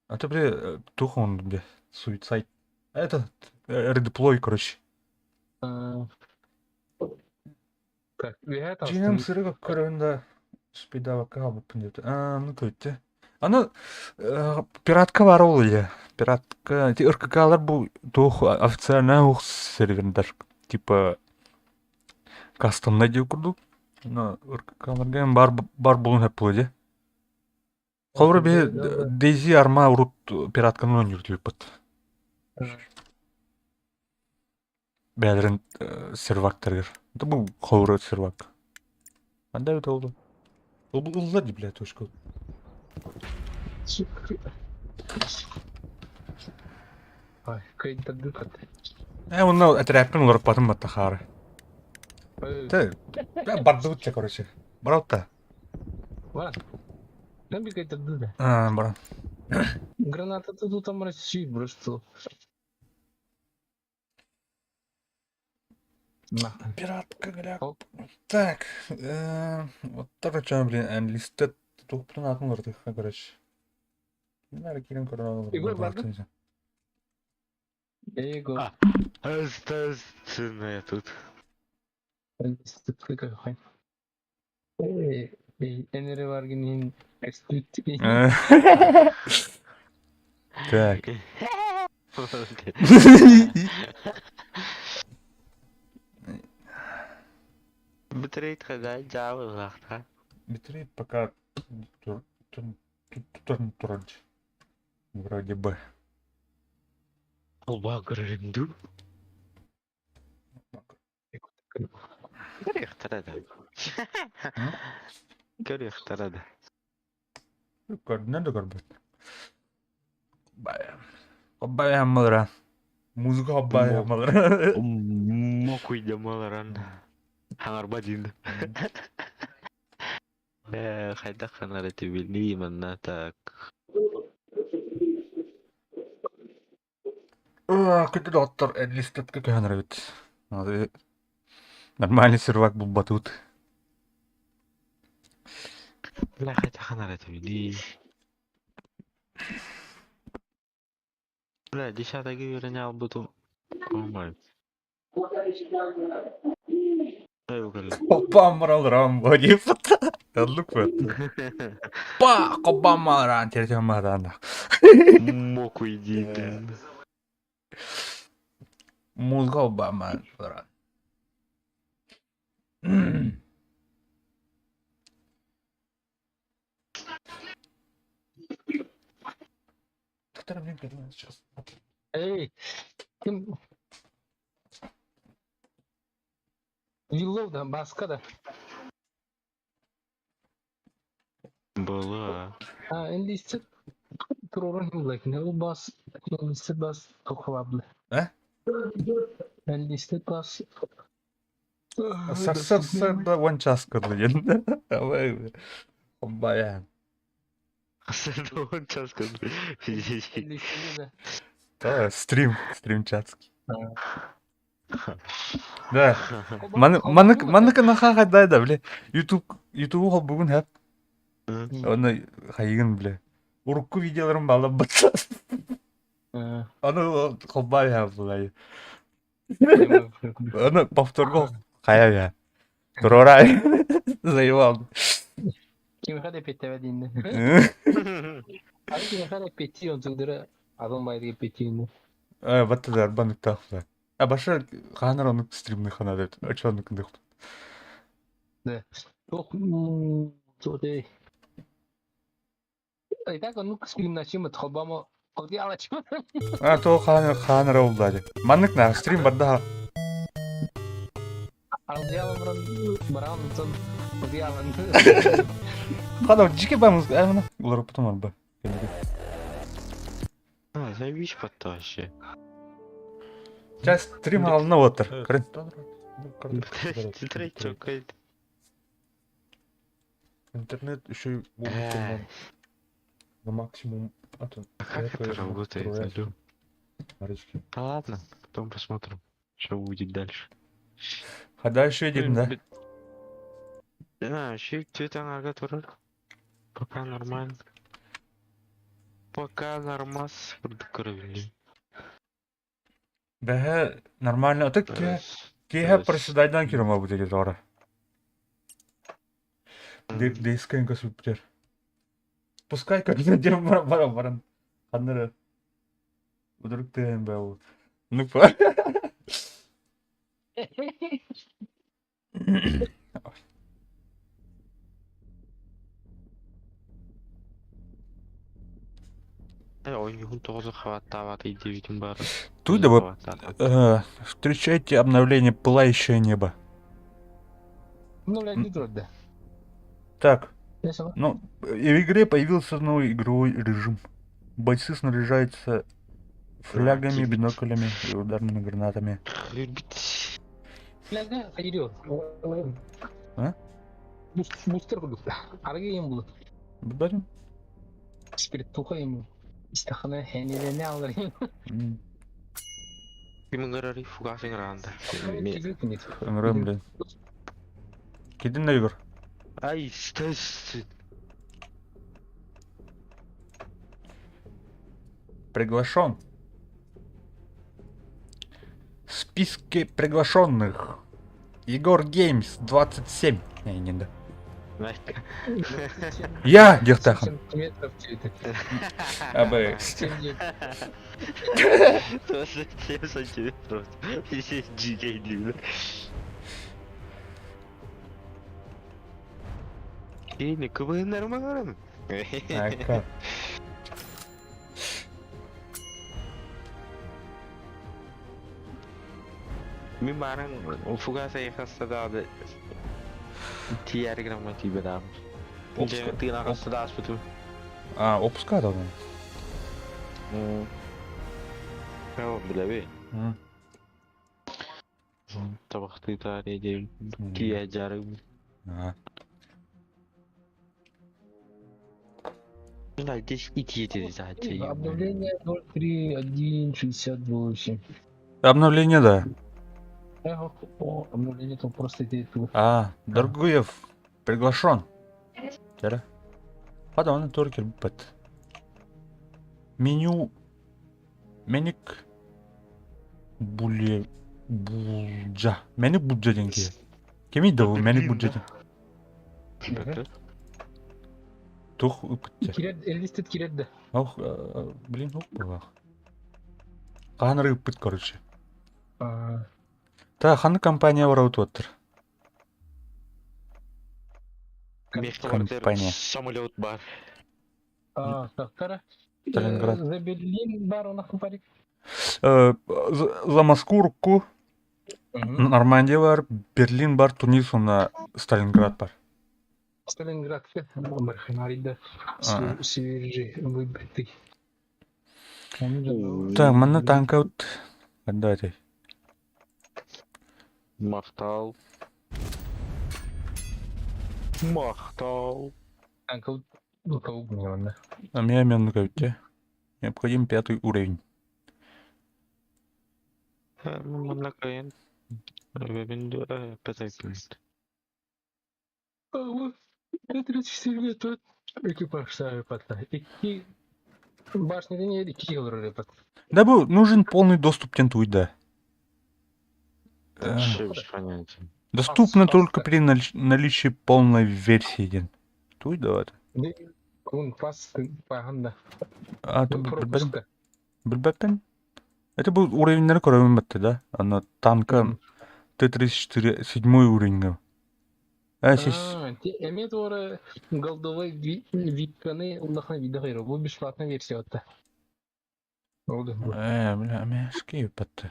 А то, бля, тух он, бля, суицайд. Это, редеплой, короче. Так, үөһэ Дьиҥэм таҕыстым. сырыга көрөн да спидавакка хаалбыппын диэбит. Аа, ну көттө. Аны пиратка баар ол иә. Пиратка ити РКК-лар бу туох официальная ух сервердар типа кастомнай диир курдук. Но РКК-ларга бар бар булун сөп буолуо дии. Холобура биһи Дейзи Арма урут пиратканы оонньуур диэбиппит. Бэйэлэрин сервактарыгар. Это бу холобура сервак. Анда эбит ол Ылла дии бля точка. Ай, кыйдырдык. Э, онно этэрээппин уларыппатым батта хаары. Тэ, бардыбыт чэ, короче. Баралта. Бар. Мен bir кыйдырды да. А, баран. Граната тут там России просто. На. Пиратка, гля. Оп. Так, вот так что, блин, энлисted туохпутун аатын уларытыахха, короче. Наверное, киирэн көрөн Егор барды? Егор. А. Естественно, я тут. Энери бар гинин Так. Битрейт хада дьаабылаахта. Битрейт пока турар вроде бы. Албаа көрөрүм дуу? Көрүөхтэрэ да. Көрүөхтэрэ да. Көрдүнэн да көрбөт. Хоббайаммалара. Музыка хоббайаммалара. Мокуйдамаларан. Хаҥарба диин. Э, хайдах ханар этибиний манна так. Күндү доҕоттор, энлистетка көһөн эрэбит. Нормальный сервак булбатыбыт. Бля, хайдах ханар этибиний. Бля, десятаги үөрэнэ албытым. О май. Оппаммаралрам бодиппыт. Оннук быт. Па, коппаммаларан тердемадан. Мокуй диин. Музыка Обама. Эй, ким Виллов да, Баска да. Была. А, enlisted туророн химлек. Не бас, enlisted бас тохлаблы. Э? Enlisted бас. Сарсарда уон час кырлыйын. Баян. Он час Enlisted Да, стрим, стрим чатский. да. Да. Маны маны маны наха хайдай да, бля. YouTube YouTube холбугун хэп. Оны хайыгын, бля. Урукку видеоларым бала бытса. Аны холбай я, бля. Аны повторго хая я. Турорай. Заебал. Кимхэ да петтебе динде. Ары кимхэ да петти онтугдара адам байдыга петти Э, баттылар баныктаахла. А баша хаанар онук стримный ханадет. Очонук кындык. Да. Туох туох Итак, онук стримначимыт холбамо холдиалачымыт. А то хаанар хаанар олдады. Маннык на стрим барда. Алдиаламран баран тон холдиалан. Хана жике бамыз. Э, мына улар потом арба. А, заебись вообще. Сейчас стрим алына отыр. Кырын. Тетрадь Интернет еще на максимум. А как это работает, алло? Да ладно, потом посмотрим, что будет дальше. А дальше едем, да? Да, еще цвета турар. Пока нормально. Пока нормас. Бэһэ нормально. А так киһэ проседайдан кирома бу диги тора. Дейскэн көсүптер. Пускай как дем бара бара баран. Ханнары. Вдруг ты был. Ну па. Ойньуһун тоҕус хабаттаабат идиэбитин баар. Тут да встречайте обновление «Пылающее небо». Ну, блядь, не да. Так, ну, в игре появился новый игровой режим. Бойцы снаряжаются флягами, биноклями и ударными гранатами. Фляга идет. А? Бустер курдук. Арги им был. Бдарим? Спиртуха им. Истахана хениле алар. Ким ыҥырарый фугас ыҥыраанда. Ыҥырыам, блин. Кидин Егор. Ай, стэс. Приглашен. В списке приглашенных. Егор Геймс 27. Не, не, да. Я, Дехтахан. Сантиметров Абы. 27 сантиметров. Джигей Или КВН нормально? Ака. Мин баран фугас айхастадаады тиэр грамма тиибэдаам. Тыына хастадааспытым. А, опуска да он. Билэби. Табахтыытаар диэн тиэ жарым. А. Да, здесь идти Обновление 0.3.1.68. Обновление, да. О, обновление там просто идея. А, Доргуев приглашен. Тера. Падон туркер бит. Меню. Меник. Буле. Булджа. Меник буджа деньги. Кеми да меник буджа. Тух үпітте. Киред, элистет киред Ох, блин, ух, было. Хаһан арыыппыт, короче. Та ханнык компания барабыт уоттар? Компания. Самолет бар. Тахтара. Сталинград. За Берлин бар он парик. За Москву рукку Нормандия бар, Берлин бар, Тунис уонна Сталинград бар. Сталинградка Барханарийда свежий выбитый. Так, манна танкаут. Давайте. Махтал. Махтал. Танкаут манна. А меня мен Необходим пятый уровень. Манна кайын. Пятый 34 тут экипаж патта. Икки башня икки олорор пат. Да бу нужен полный доступ тентуй, да. Вообще без понятия. Доступно только при наличии полной версии. Ден. Туй давай. Он пас паганда. А, то билбэппин. Это был уровень көрөмүн батты, да? Ана танка Т-34 седьмой уровень. А, сис... Эме туора голдовой випканы улахан видео хайро. Бу бесплатная версия отта. Oldu. Бля, мяшки батты.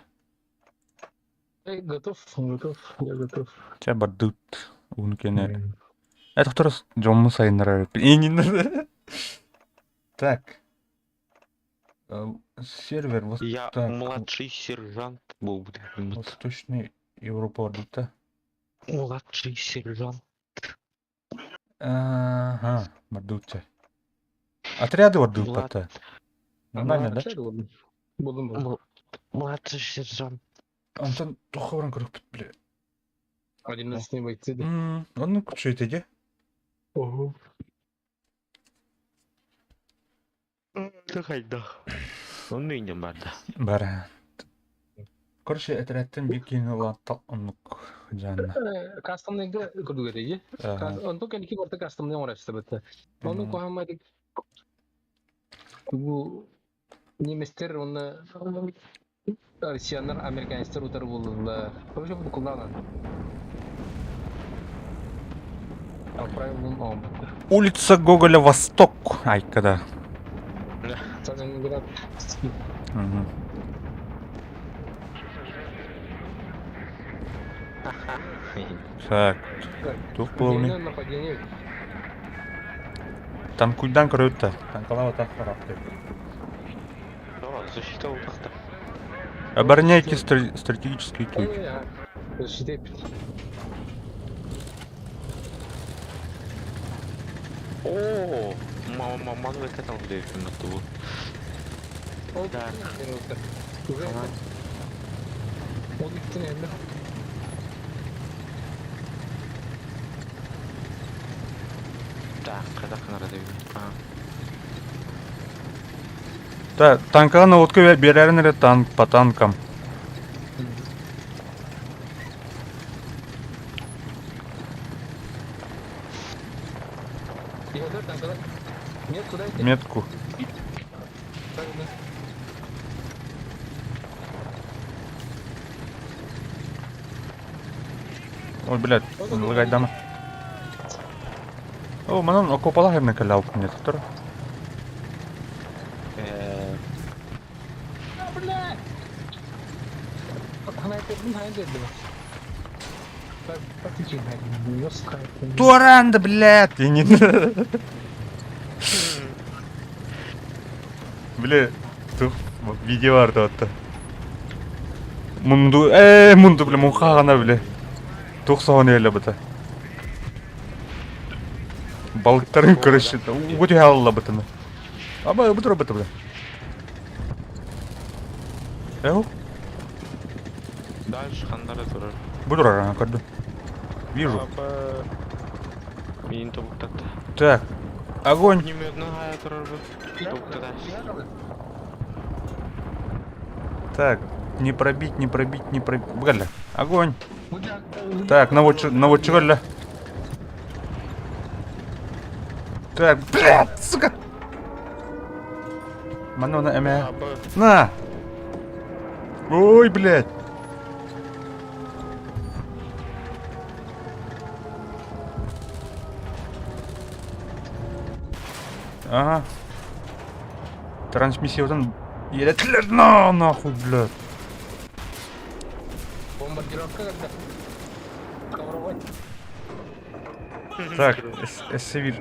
Готов, готов, я готов. Ча бардыт. Ункене. Это второй Джон Сайнер. Так. Сервер Я младший сержант был. Восточный Европа орбита. Младший сержант. Ага, мордутся. Отряды ордут пота. Нормально, да? Булдум. Младший сержант. Антон, тухоран көрүк бля. Одиннадцатый бойцы, да. Онну күчөйт эде. Ого. Хайда. Он үйнен барды. Бара. Короче, отрядтан бикин латтал оннук жанна. Кастомныйга көрдүгө деги. Онтон кэнники барта кастомный оҥорочто бытта. Ону куһамматык бу немецтер онно россияннар американецтер утары буоллулар. Короче, бу куллаанан. Правилом оҥорбуттар. Улица Гоголя Восток. Айкада. Сталинград. Угу. Так, тух полный. Нападение. Танкуйдан көрөттө. Танкалава так харапты. Защита утахта. Обороняйте стратегический путь. Защита. О, мама, мама, это там где на ту. Да. Ол иттин эле. Так, когда надо Та, танка на лодке берәрин танк по танкам. Метку дайте. Метку. Ой, блядь, лагать дама. О, манан окопала херне калял мне тур. Бля! Туранда, блядь! Я не... Бля, тух, видео бар отта. Мунду, мунду, бля, мунхагана, бля. Тух соған елі бұта. Балықтарын короче, өте алла бұтыны. Аба, бұтыр бұты, бля. Эу? Дальше хандара турар. Бұтыр ана көрді. Вижу. Мин тобуктатты. Так, огонь. Так, не пробить, не пробить, не пробить. Бля, огонь. Так, наводчик, ля. Так, блядь, сука. Манона, эмэ. На! Ой, блядь! Ага. Трансмиссиятын иэрэтилэр на нахуй, блядь. Бомбардировка когда? Ковровать. Так, ССВ.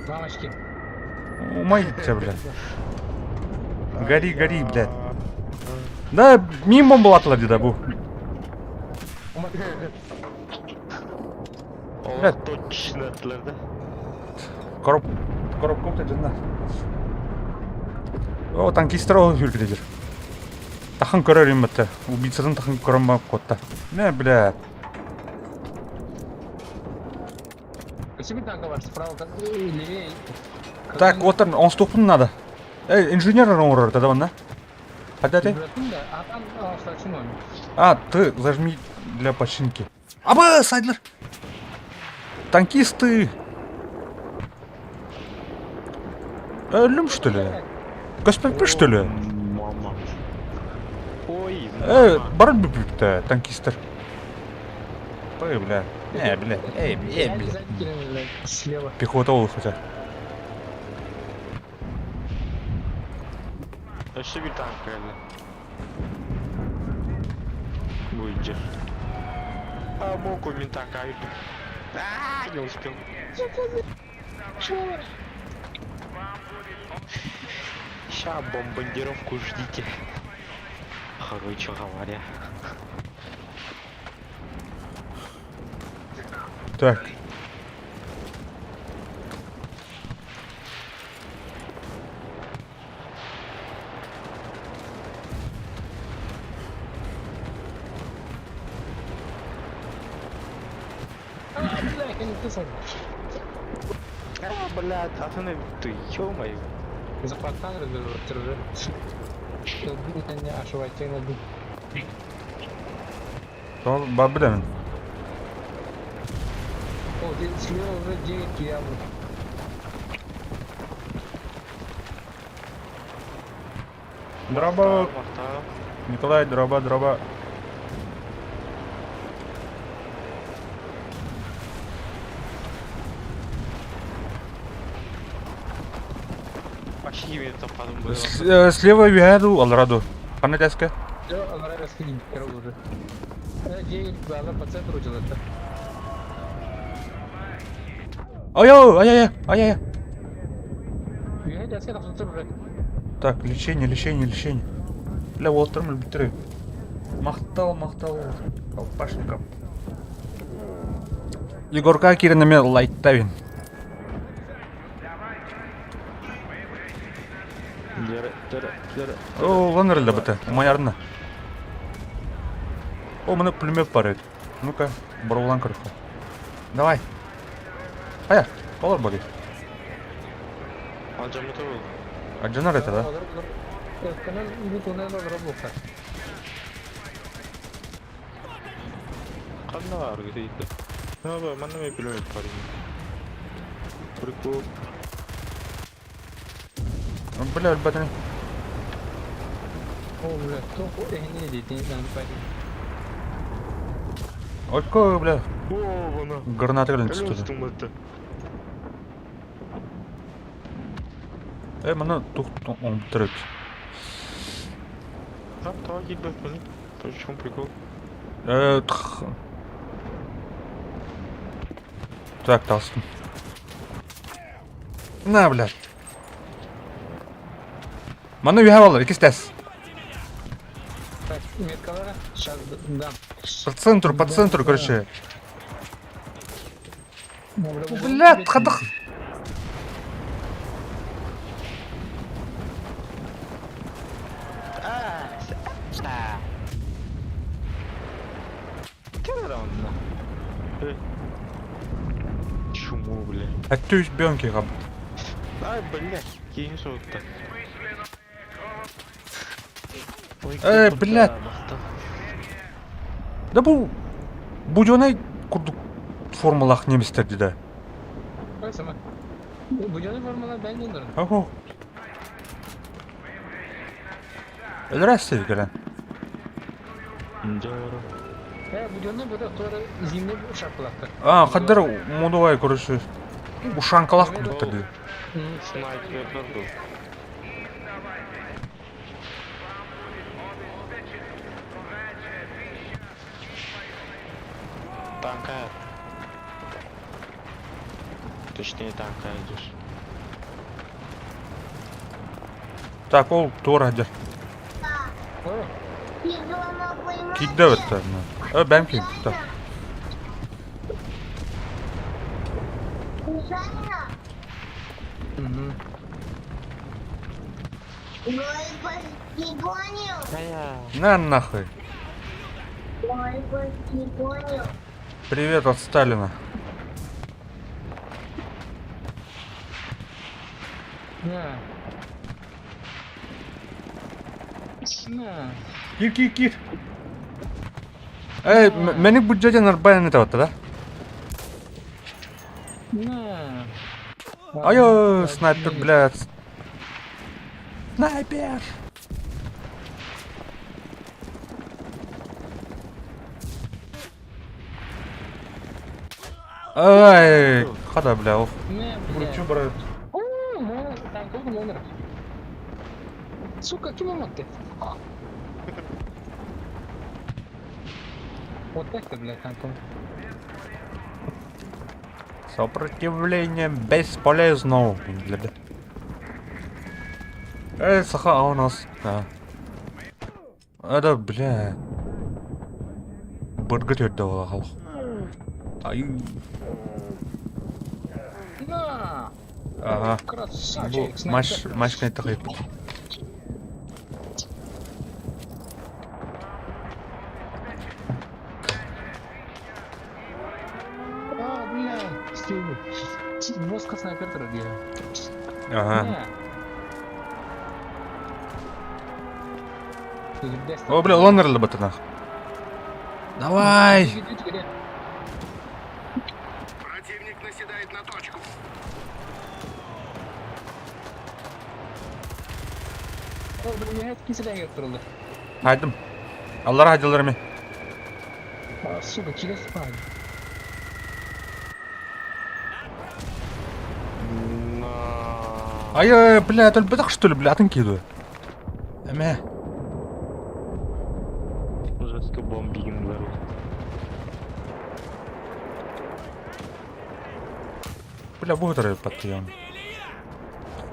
Мамочки. Умайся, блядь. Гори, гори, блядь. Да, мимо бомбалатылар деді бу. Олар точно аттылар да. Короб, коробка өтө жынна. О, танкистер ол хүргүдэ жир. Тахан көрөр юм бата. Убийцатын тахан көрөн бап котта. Не, бля. Спасибо, танка бар, справа, левее. Так, вот он, он ступын надо. Эй, инженер оҥорор тогда да? Хотя ты? А, ты зажми для починки. Аба, Сайдлер! Танкисты! Өлүм, что ли? Госпелпы, что ли? Мама. Ой, Э, мама. бар бүпүктэ, танкистер. Ой, бля. Э, бля, эй, э, бля. Слева. Пехота ол хотя. Өссө bir танк geldi. Буйджер. А, мог мин танк айырдым. А, не успел. Ща бомбардировку ждите. Короче говоря. Так. А, бля, я не писал. А, блядь, а ты на ты, ё-моё. Запортан развернул. Бар билемин. О, слева уже 9 явно. Дроба, Николай, дроба, дроба. Почти это подумал. Слева вяду, алраду. Ханна тәске? Все, нравится уже. 9 она по центру делает. Ай-ай, ай-яй, ай-яй. Так, лечение, лечение, лечение. Бля, уолтерм бүтүрү. Махтал, махтал. Колпашников. Егорка киринеме лайттавин. О, ланыр быты. Умаярына. О, мына пулемет бар edi. Ну-ка, борулан көрүк. Давай. Ая, олар бар. Алжамыта бол. Аджанар это, да? Канна бар дейді. Аба, манна мен пулемет бар. Прикол. Бля, өлбәтен. О, бля, кто не дейді, не Олько, бля, О, вона. граната кэлэн түстү. Э, мына тух оңтырыт. Там тава келбек міне. В чем прикол? Э, тх. Так, толстым. На, бля. Маны үйә алыр, икестәс. Так, меткалара, сейчас дам. По центру, по центру, короче. Бля, хадах. Чуму, бля. Әттүс бёнки габ. Ай, бля, кейін соғытты. Эй, блядь. Да бу будёнай курдук формалах немистер диде. Сама. Будённый формала бәнден Ого. Өлөрөөссө кэлэн. Дьэ, Э, буденный буде туора зимний шапкалахтар. А, хаддар модовай, короче, ушанкалах курдуктар дии. Снайпер был. Танка. Точнее, танка идешь. Так, ол туора сылдьар. Киирдэ эбит Э, бэм киирдэ. На нахуй. Привет от Сталина. На. На. Кир, кир, кир. Эй, мени бюджете нормально это да? На. Ай, снайпер, блядь. Снайпер! Ай, хада, бля, оф. На, бля. Чё, брат? Танковый номер. Сука, ким ты? Вот так-то, блядь, танком. Сопротивление бесполезно. Бля. Эй, саха, а у нас... Да. Это, бля. Бургер давал. Ай. На! Ага. Красавчик! Маш, машина такой. А, бля, Стив. Мозг снайпер трагедия. Ага. О, бля, лонер лоботанах. Давай! Противник наседает на точку. Хайдым. Аллар хайдылар Сука, через спать. Ай, бля, это бедах что ли, бля, атын киду. Эме. Жестко бомбим двору. Бля, будет подъем.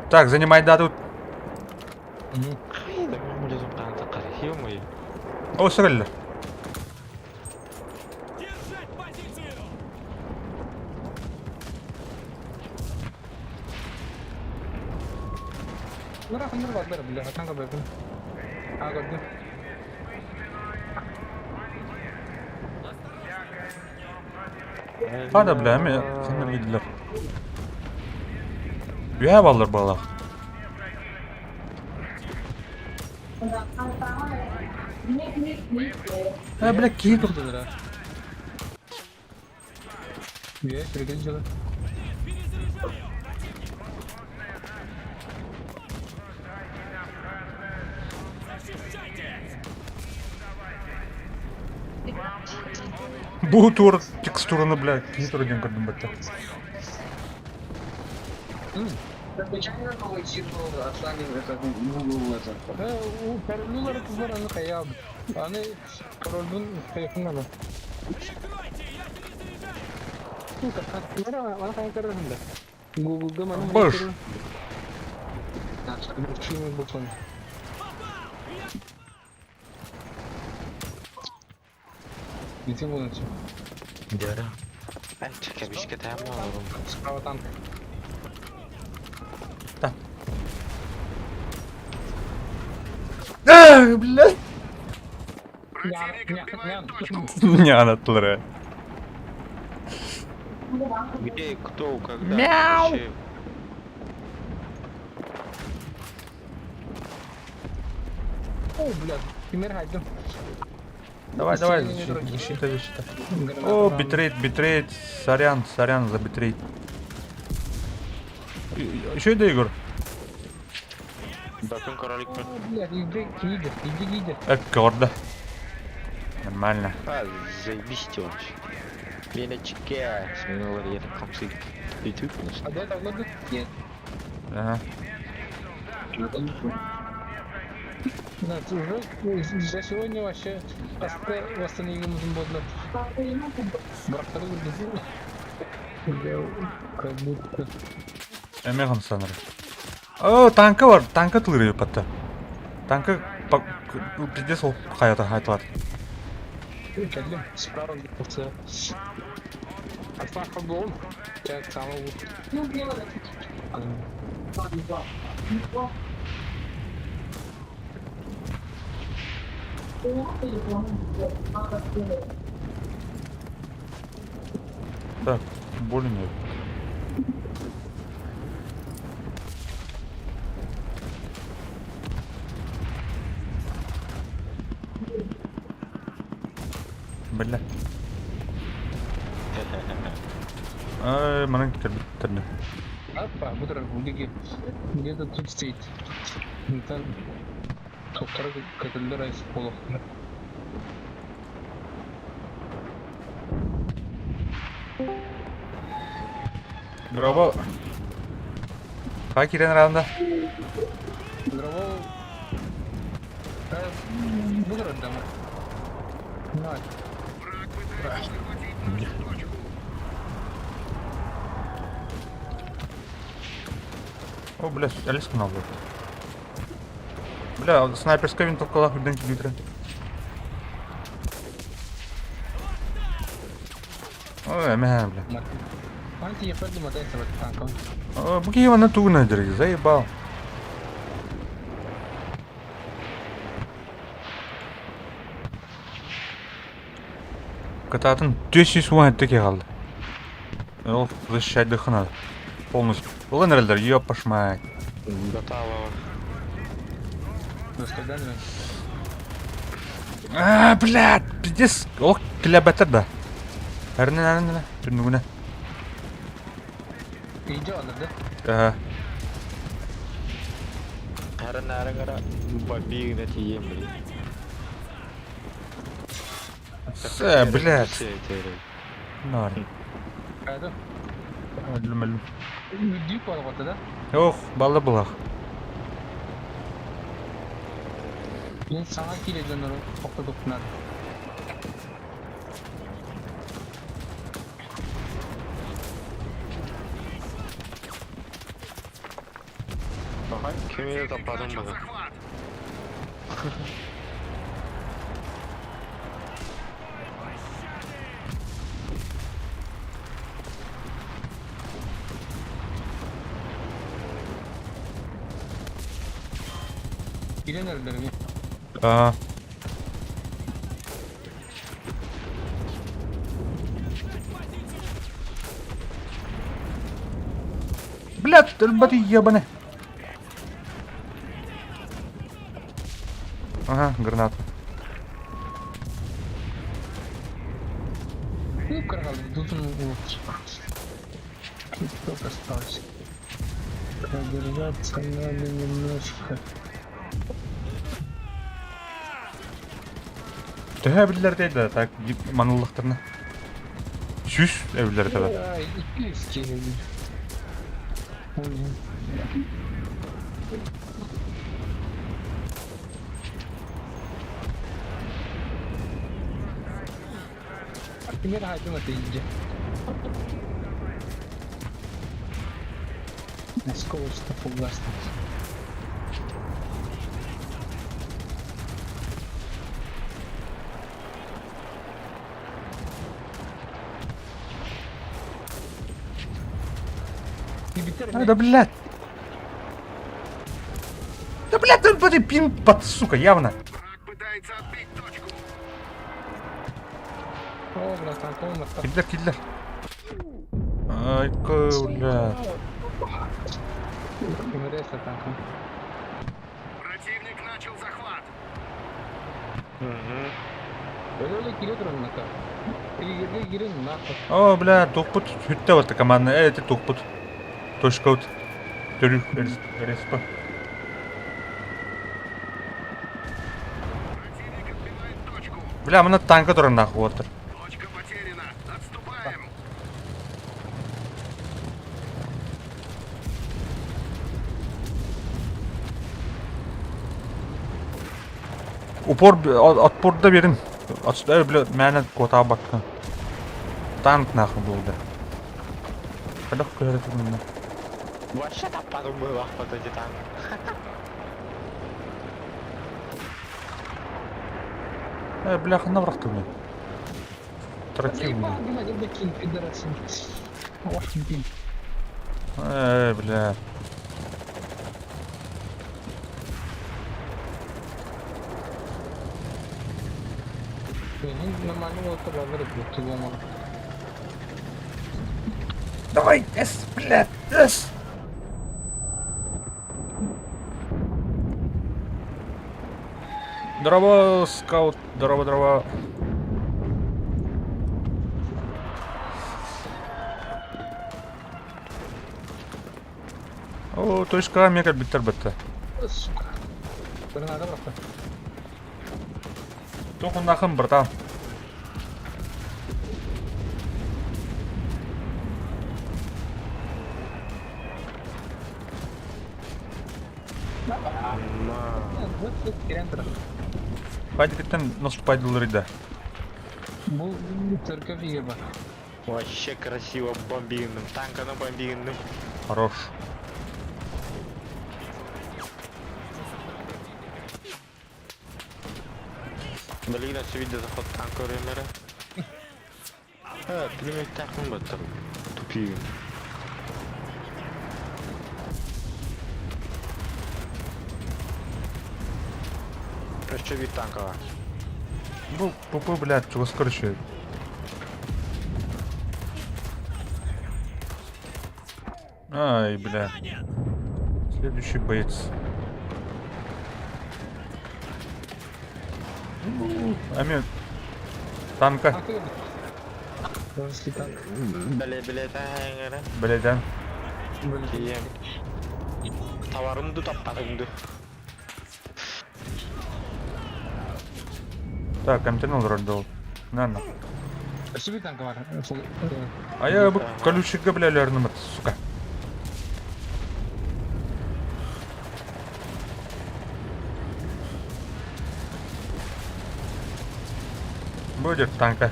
Так, занимай дату. О, сырыллар. Хада, бля, эме ханнар кидилер. Үһэ баллар балах. Э, бля, киһи тур. Бу тур текстураны, бля, киһи тур диэн көрдүм бэтте. Случайно получил отслали это Google это. Паролюлар кызлар аны каяб. Аны парольдун телефоннан. Сука, мана мана кая көрдүм да. Google'да мана. Баш. Большими буквами. Летим вон отсюда. Да. Справа танк. Да. Э, бля. Противник отбивает точку. Не, она. Где, кто, когда? Мяу. Вообще? О, бля, пример хайдым. Давай, давай, защита, защита. О, битрейт, битрейт, сорян, сорян за битрейт. Еще иди, Егор. Батын короликпын. Блядь, иди, лидер, иди, лидер. Эп, Нормально. А, заебись вообще. Леночка, сменила я комсы. И ты, конечно. А до этого надо? Нет. Ага. Да, уже за сегодня вообще восстановим бодлар. Брактары Как будто. Эмиэ хамсанар. О, танка бар, танка тылыры патта. Танка пиздец ол хайата хайтылат. Кэллим, справа где-то. Аслан болом. Так, самого. Так, больно. Бля. Ай, манан кэлбиттэрнэ. Апа, бу где-то тут стоит. Там тоқтары көтөллөр айс болохтар. Дорообо. Хай киирэн раунда. Дорообо. Бу турардама. На. Враг пытается захватить нашу точку. О, бля, элис гына Бля, снайперская винтовкалаах үрдэн килитрэ. Ой, эмэһэ, бля. Анти еперди матайса бат танком. О, бу киһи манна тугун дьэрги, заебал. Кытаатын 410 киһи хаалла. Ол защищать надо. Полностью. Ол эрэллэр, ёпаш мать. Готово. Доскадально. А, блядь, пиздец. Ох, килэбэтэр да. Эрнэ, эрнэ, түннүгүнэ. Идеально, да? Ага. Хара бабигна тием, блин. Э, блядь. Нар. Қайда? Өлүм, өлүм. Үрдүү буолла да? Ох, балла булах. Мен саҥа киирэ дьоннору тохтотуохпун Ага, кимиде Противник таппадым начал бага. захват. Киирэн эрэллэр А, Блядь, өлбөт ебаный. Ага, граната. Ну, каргал, тут он вот. Тут только осталось. Продержаться надо немножко. Төһө эбиллэр да, так маныллахтарына. Сүүс эбиллэр тогда. Ай, икки Ой. Пример хайдым это иди. Осколочно фугасно. А, да блядь. Да блядь, он блядь, пин под, сука, явно. Враг пытается отбить точку. О, братан, комната. Киллер, киллер. Ай, бля. танком. Противник начал захват. Угу. Өлө кире турар Кире кире нахуй. О, бля, тохпут сүттэ вот команда. Э, это тохпут. Точка вот. Төрү, РСП. Бля, мына танка турар нахуй уоттар. Точка потеряна. Отступаем. Упор, отпорда берин. Отсюда, бля, мээнэ куотаабакка. Танк нахуй был, да. Хайдах көһөрө турунна? Вообще таппадым быһылаахпыт эти танк. Э, бля, ханна бырахтым мен. Тротил, бля. Заебал, блядь, докинь, пидорасин. Ох, блин. Э, бля. Блин, нормально вот это блядь, ты ломал. Давай, С, бля, С! Здорово, скаут, здорово, здорово. О, точка мега биттер бітті. Сука. Граната просто. Тоқын нахын, братан. Хайдикиттен наступать да. Бу церковь еба. Вообще красиво бомбинным. Танканы бомбинным. Хорош. Блин, а видео заход танка ремера. Э, пулемет тахмын баттым. Тупи. Еще вид танка. Бу, бу, бу, блядь, чего скорчу. Ай, бля. Следующий боец. Ами. Танка. Бля, бля, танк. Бля, да. Товарымды таптадыңды. Так, антенну ролл. На, на. Спасибо, танк бар. А я бы колючий бля, лернум, сука. Будет танка.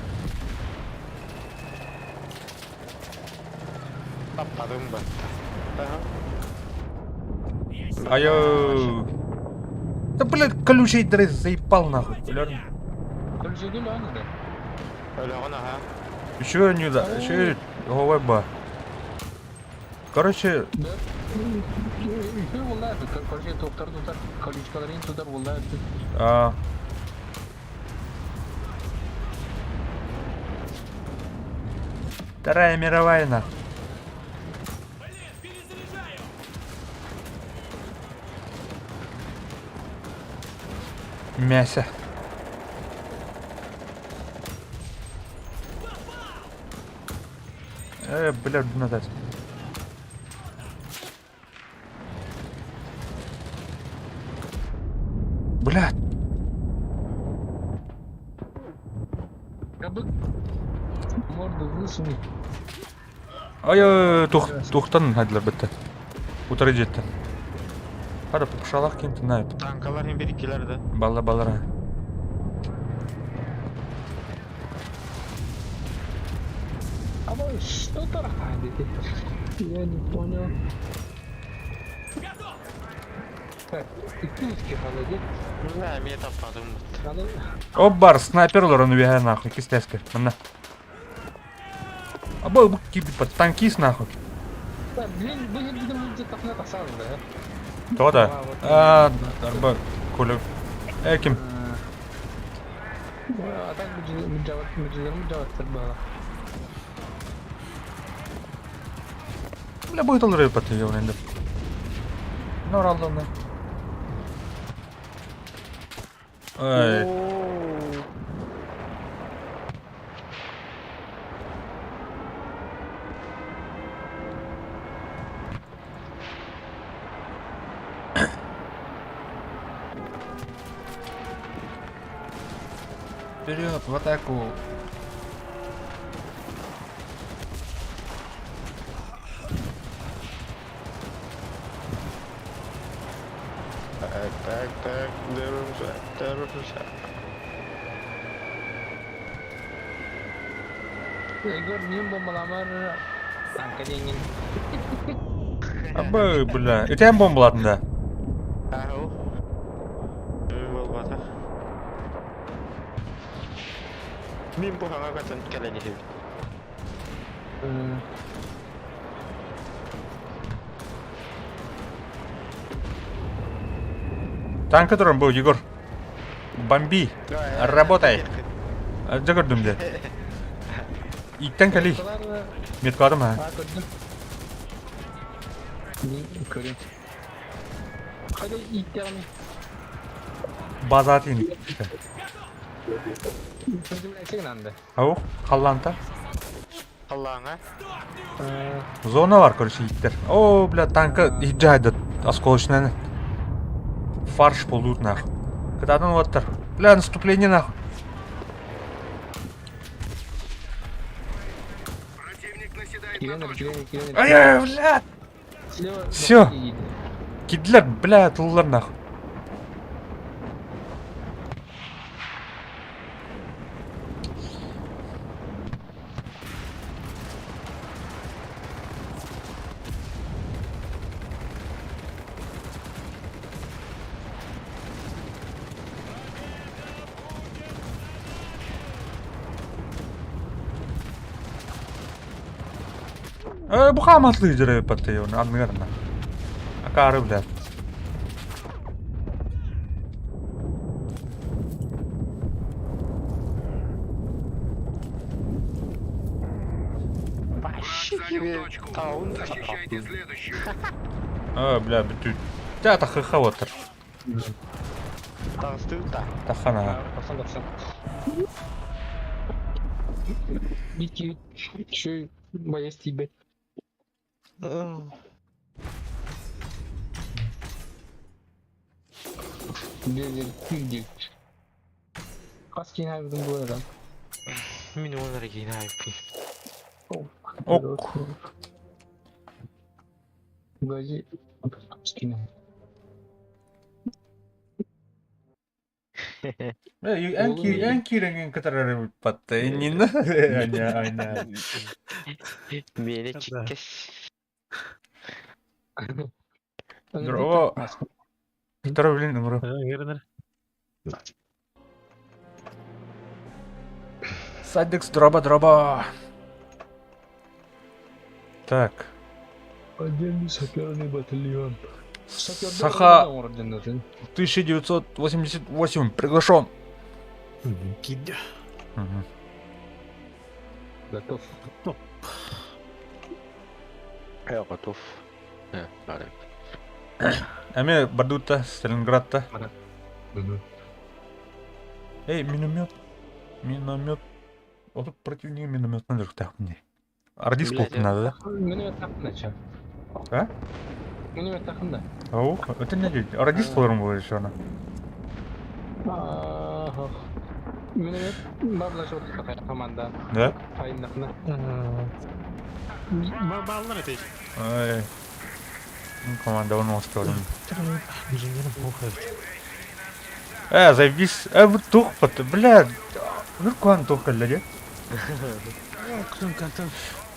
Таптадым батта. А я... Да, блядь, колючий дрес заебал нахуй. Лерн. Колючий дрес, да? Ага. Еще не да, еще ба. Короче... Да. Короче, тоқтар тутар, колючкаларын тутар, волла. А. Вторая мировая нахуй. Мясо. Бля, назад. Бля. Я бы морду высуни. Ай, тух, тухтан хадилар бітті. Утыры жетті. Қара, пұшалақ кем тынайып. Танкалар hem bir ikiler de. Бала балара. А вы что тарахаете? Я не понял. Так, икки холодит. Да, мен таппадым бітті. Оп, бар, снайпер олар, оны бейхер нахуй, кистеске. Мына. Аба, бұл кибит танкист нахуй. Да, блин, вы видимо, где-то на тасал, да? То да. А, арба, коля. Эким. А так было. Бля, будет алыр паты енді. Нор алды Ай. Вперед, в атаку! Так, так, так, держимся, держимся. Егор, мин бомбаламар танка диэҥҥин. Абы, бля. Итэн бомбалатын да. Ау. Буолбатах. Мин бу хаҥа көтөн кэлэн иһэбин. Танка туран бу, Егор. Бомби. Работай. Дьэ көрдүм дьэ. Иттэн кэлий. Меткадым ha. Көрдүм. Көрүм. Хайда ииттэҕиний? База тиин. Ау, халлаанта. Халлааҥа. Зона бар, короче, ииттэр. О, бля, танка иһдьаайда осколочнаны. Фарш полут нахуй. Кытаатан уоттар. Бля, наступление нахуй. Противник наседает на точку. Ай, бля! Все. Кидлер, бля, тыллар нахуй. Э, бу хааматлыы дьөрөйүппаттыы оны анныгар на. Акаары бля. Враг занял точку. Защищайте следующую. Э, бля, бүтү. Тя тахыха отыр. Таҕыстыбыт да. Тахана. Тахсан тахсан. Бики, еще боясь тебя. Где, где? Хас киһи буолар. Мин уонна киин айыппын. Ок. Гази. Скину. Эн киирэн кытарары патта иннин. Аня, аня. Миэнэ чиккэс. Здорово. Второй, блин, умру. Садикс, дроба, дроба. Так. Отдельный саперный батальон. Саха 1988 приглашен. Мгм. Готов. Я готов. Э, бары. Эми Бардутта, Сталинградта. Эй, миномет. Миномет. Вот против нее миномет надо так мне. Ардис Блядь, надо, да? Миномет тахында ча. А? Миномет тахында. Ау, это не люди. Радис поларым будет еще она. Ага. Миномет бабла шот команда. Да? Айнахна. Баллар это. Ай. Ну, команда он успел. Завис. Вот тух, бля. Ну, куан тух, бля.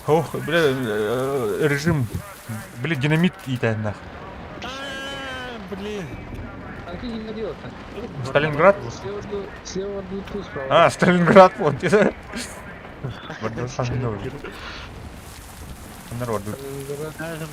Ох, бля, режим. Бля, динамит и нах. Блин. А ты не делал-то? Сталинград? Слева Bluetooth, справа. А, Сталинград, вот. Бардасан, Народ. Сталинград.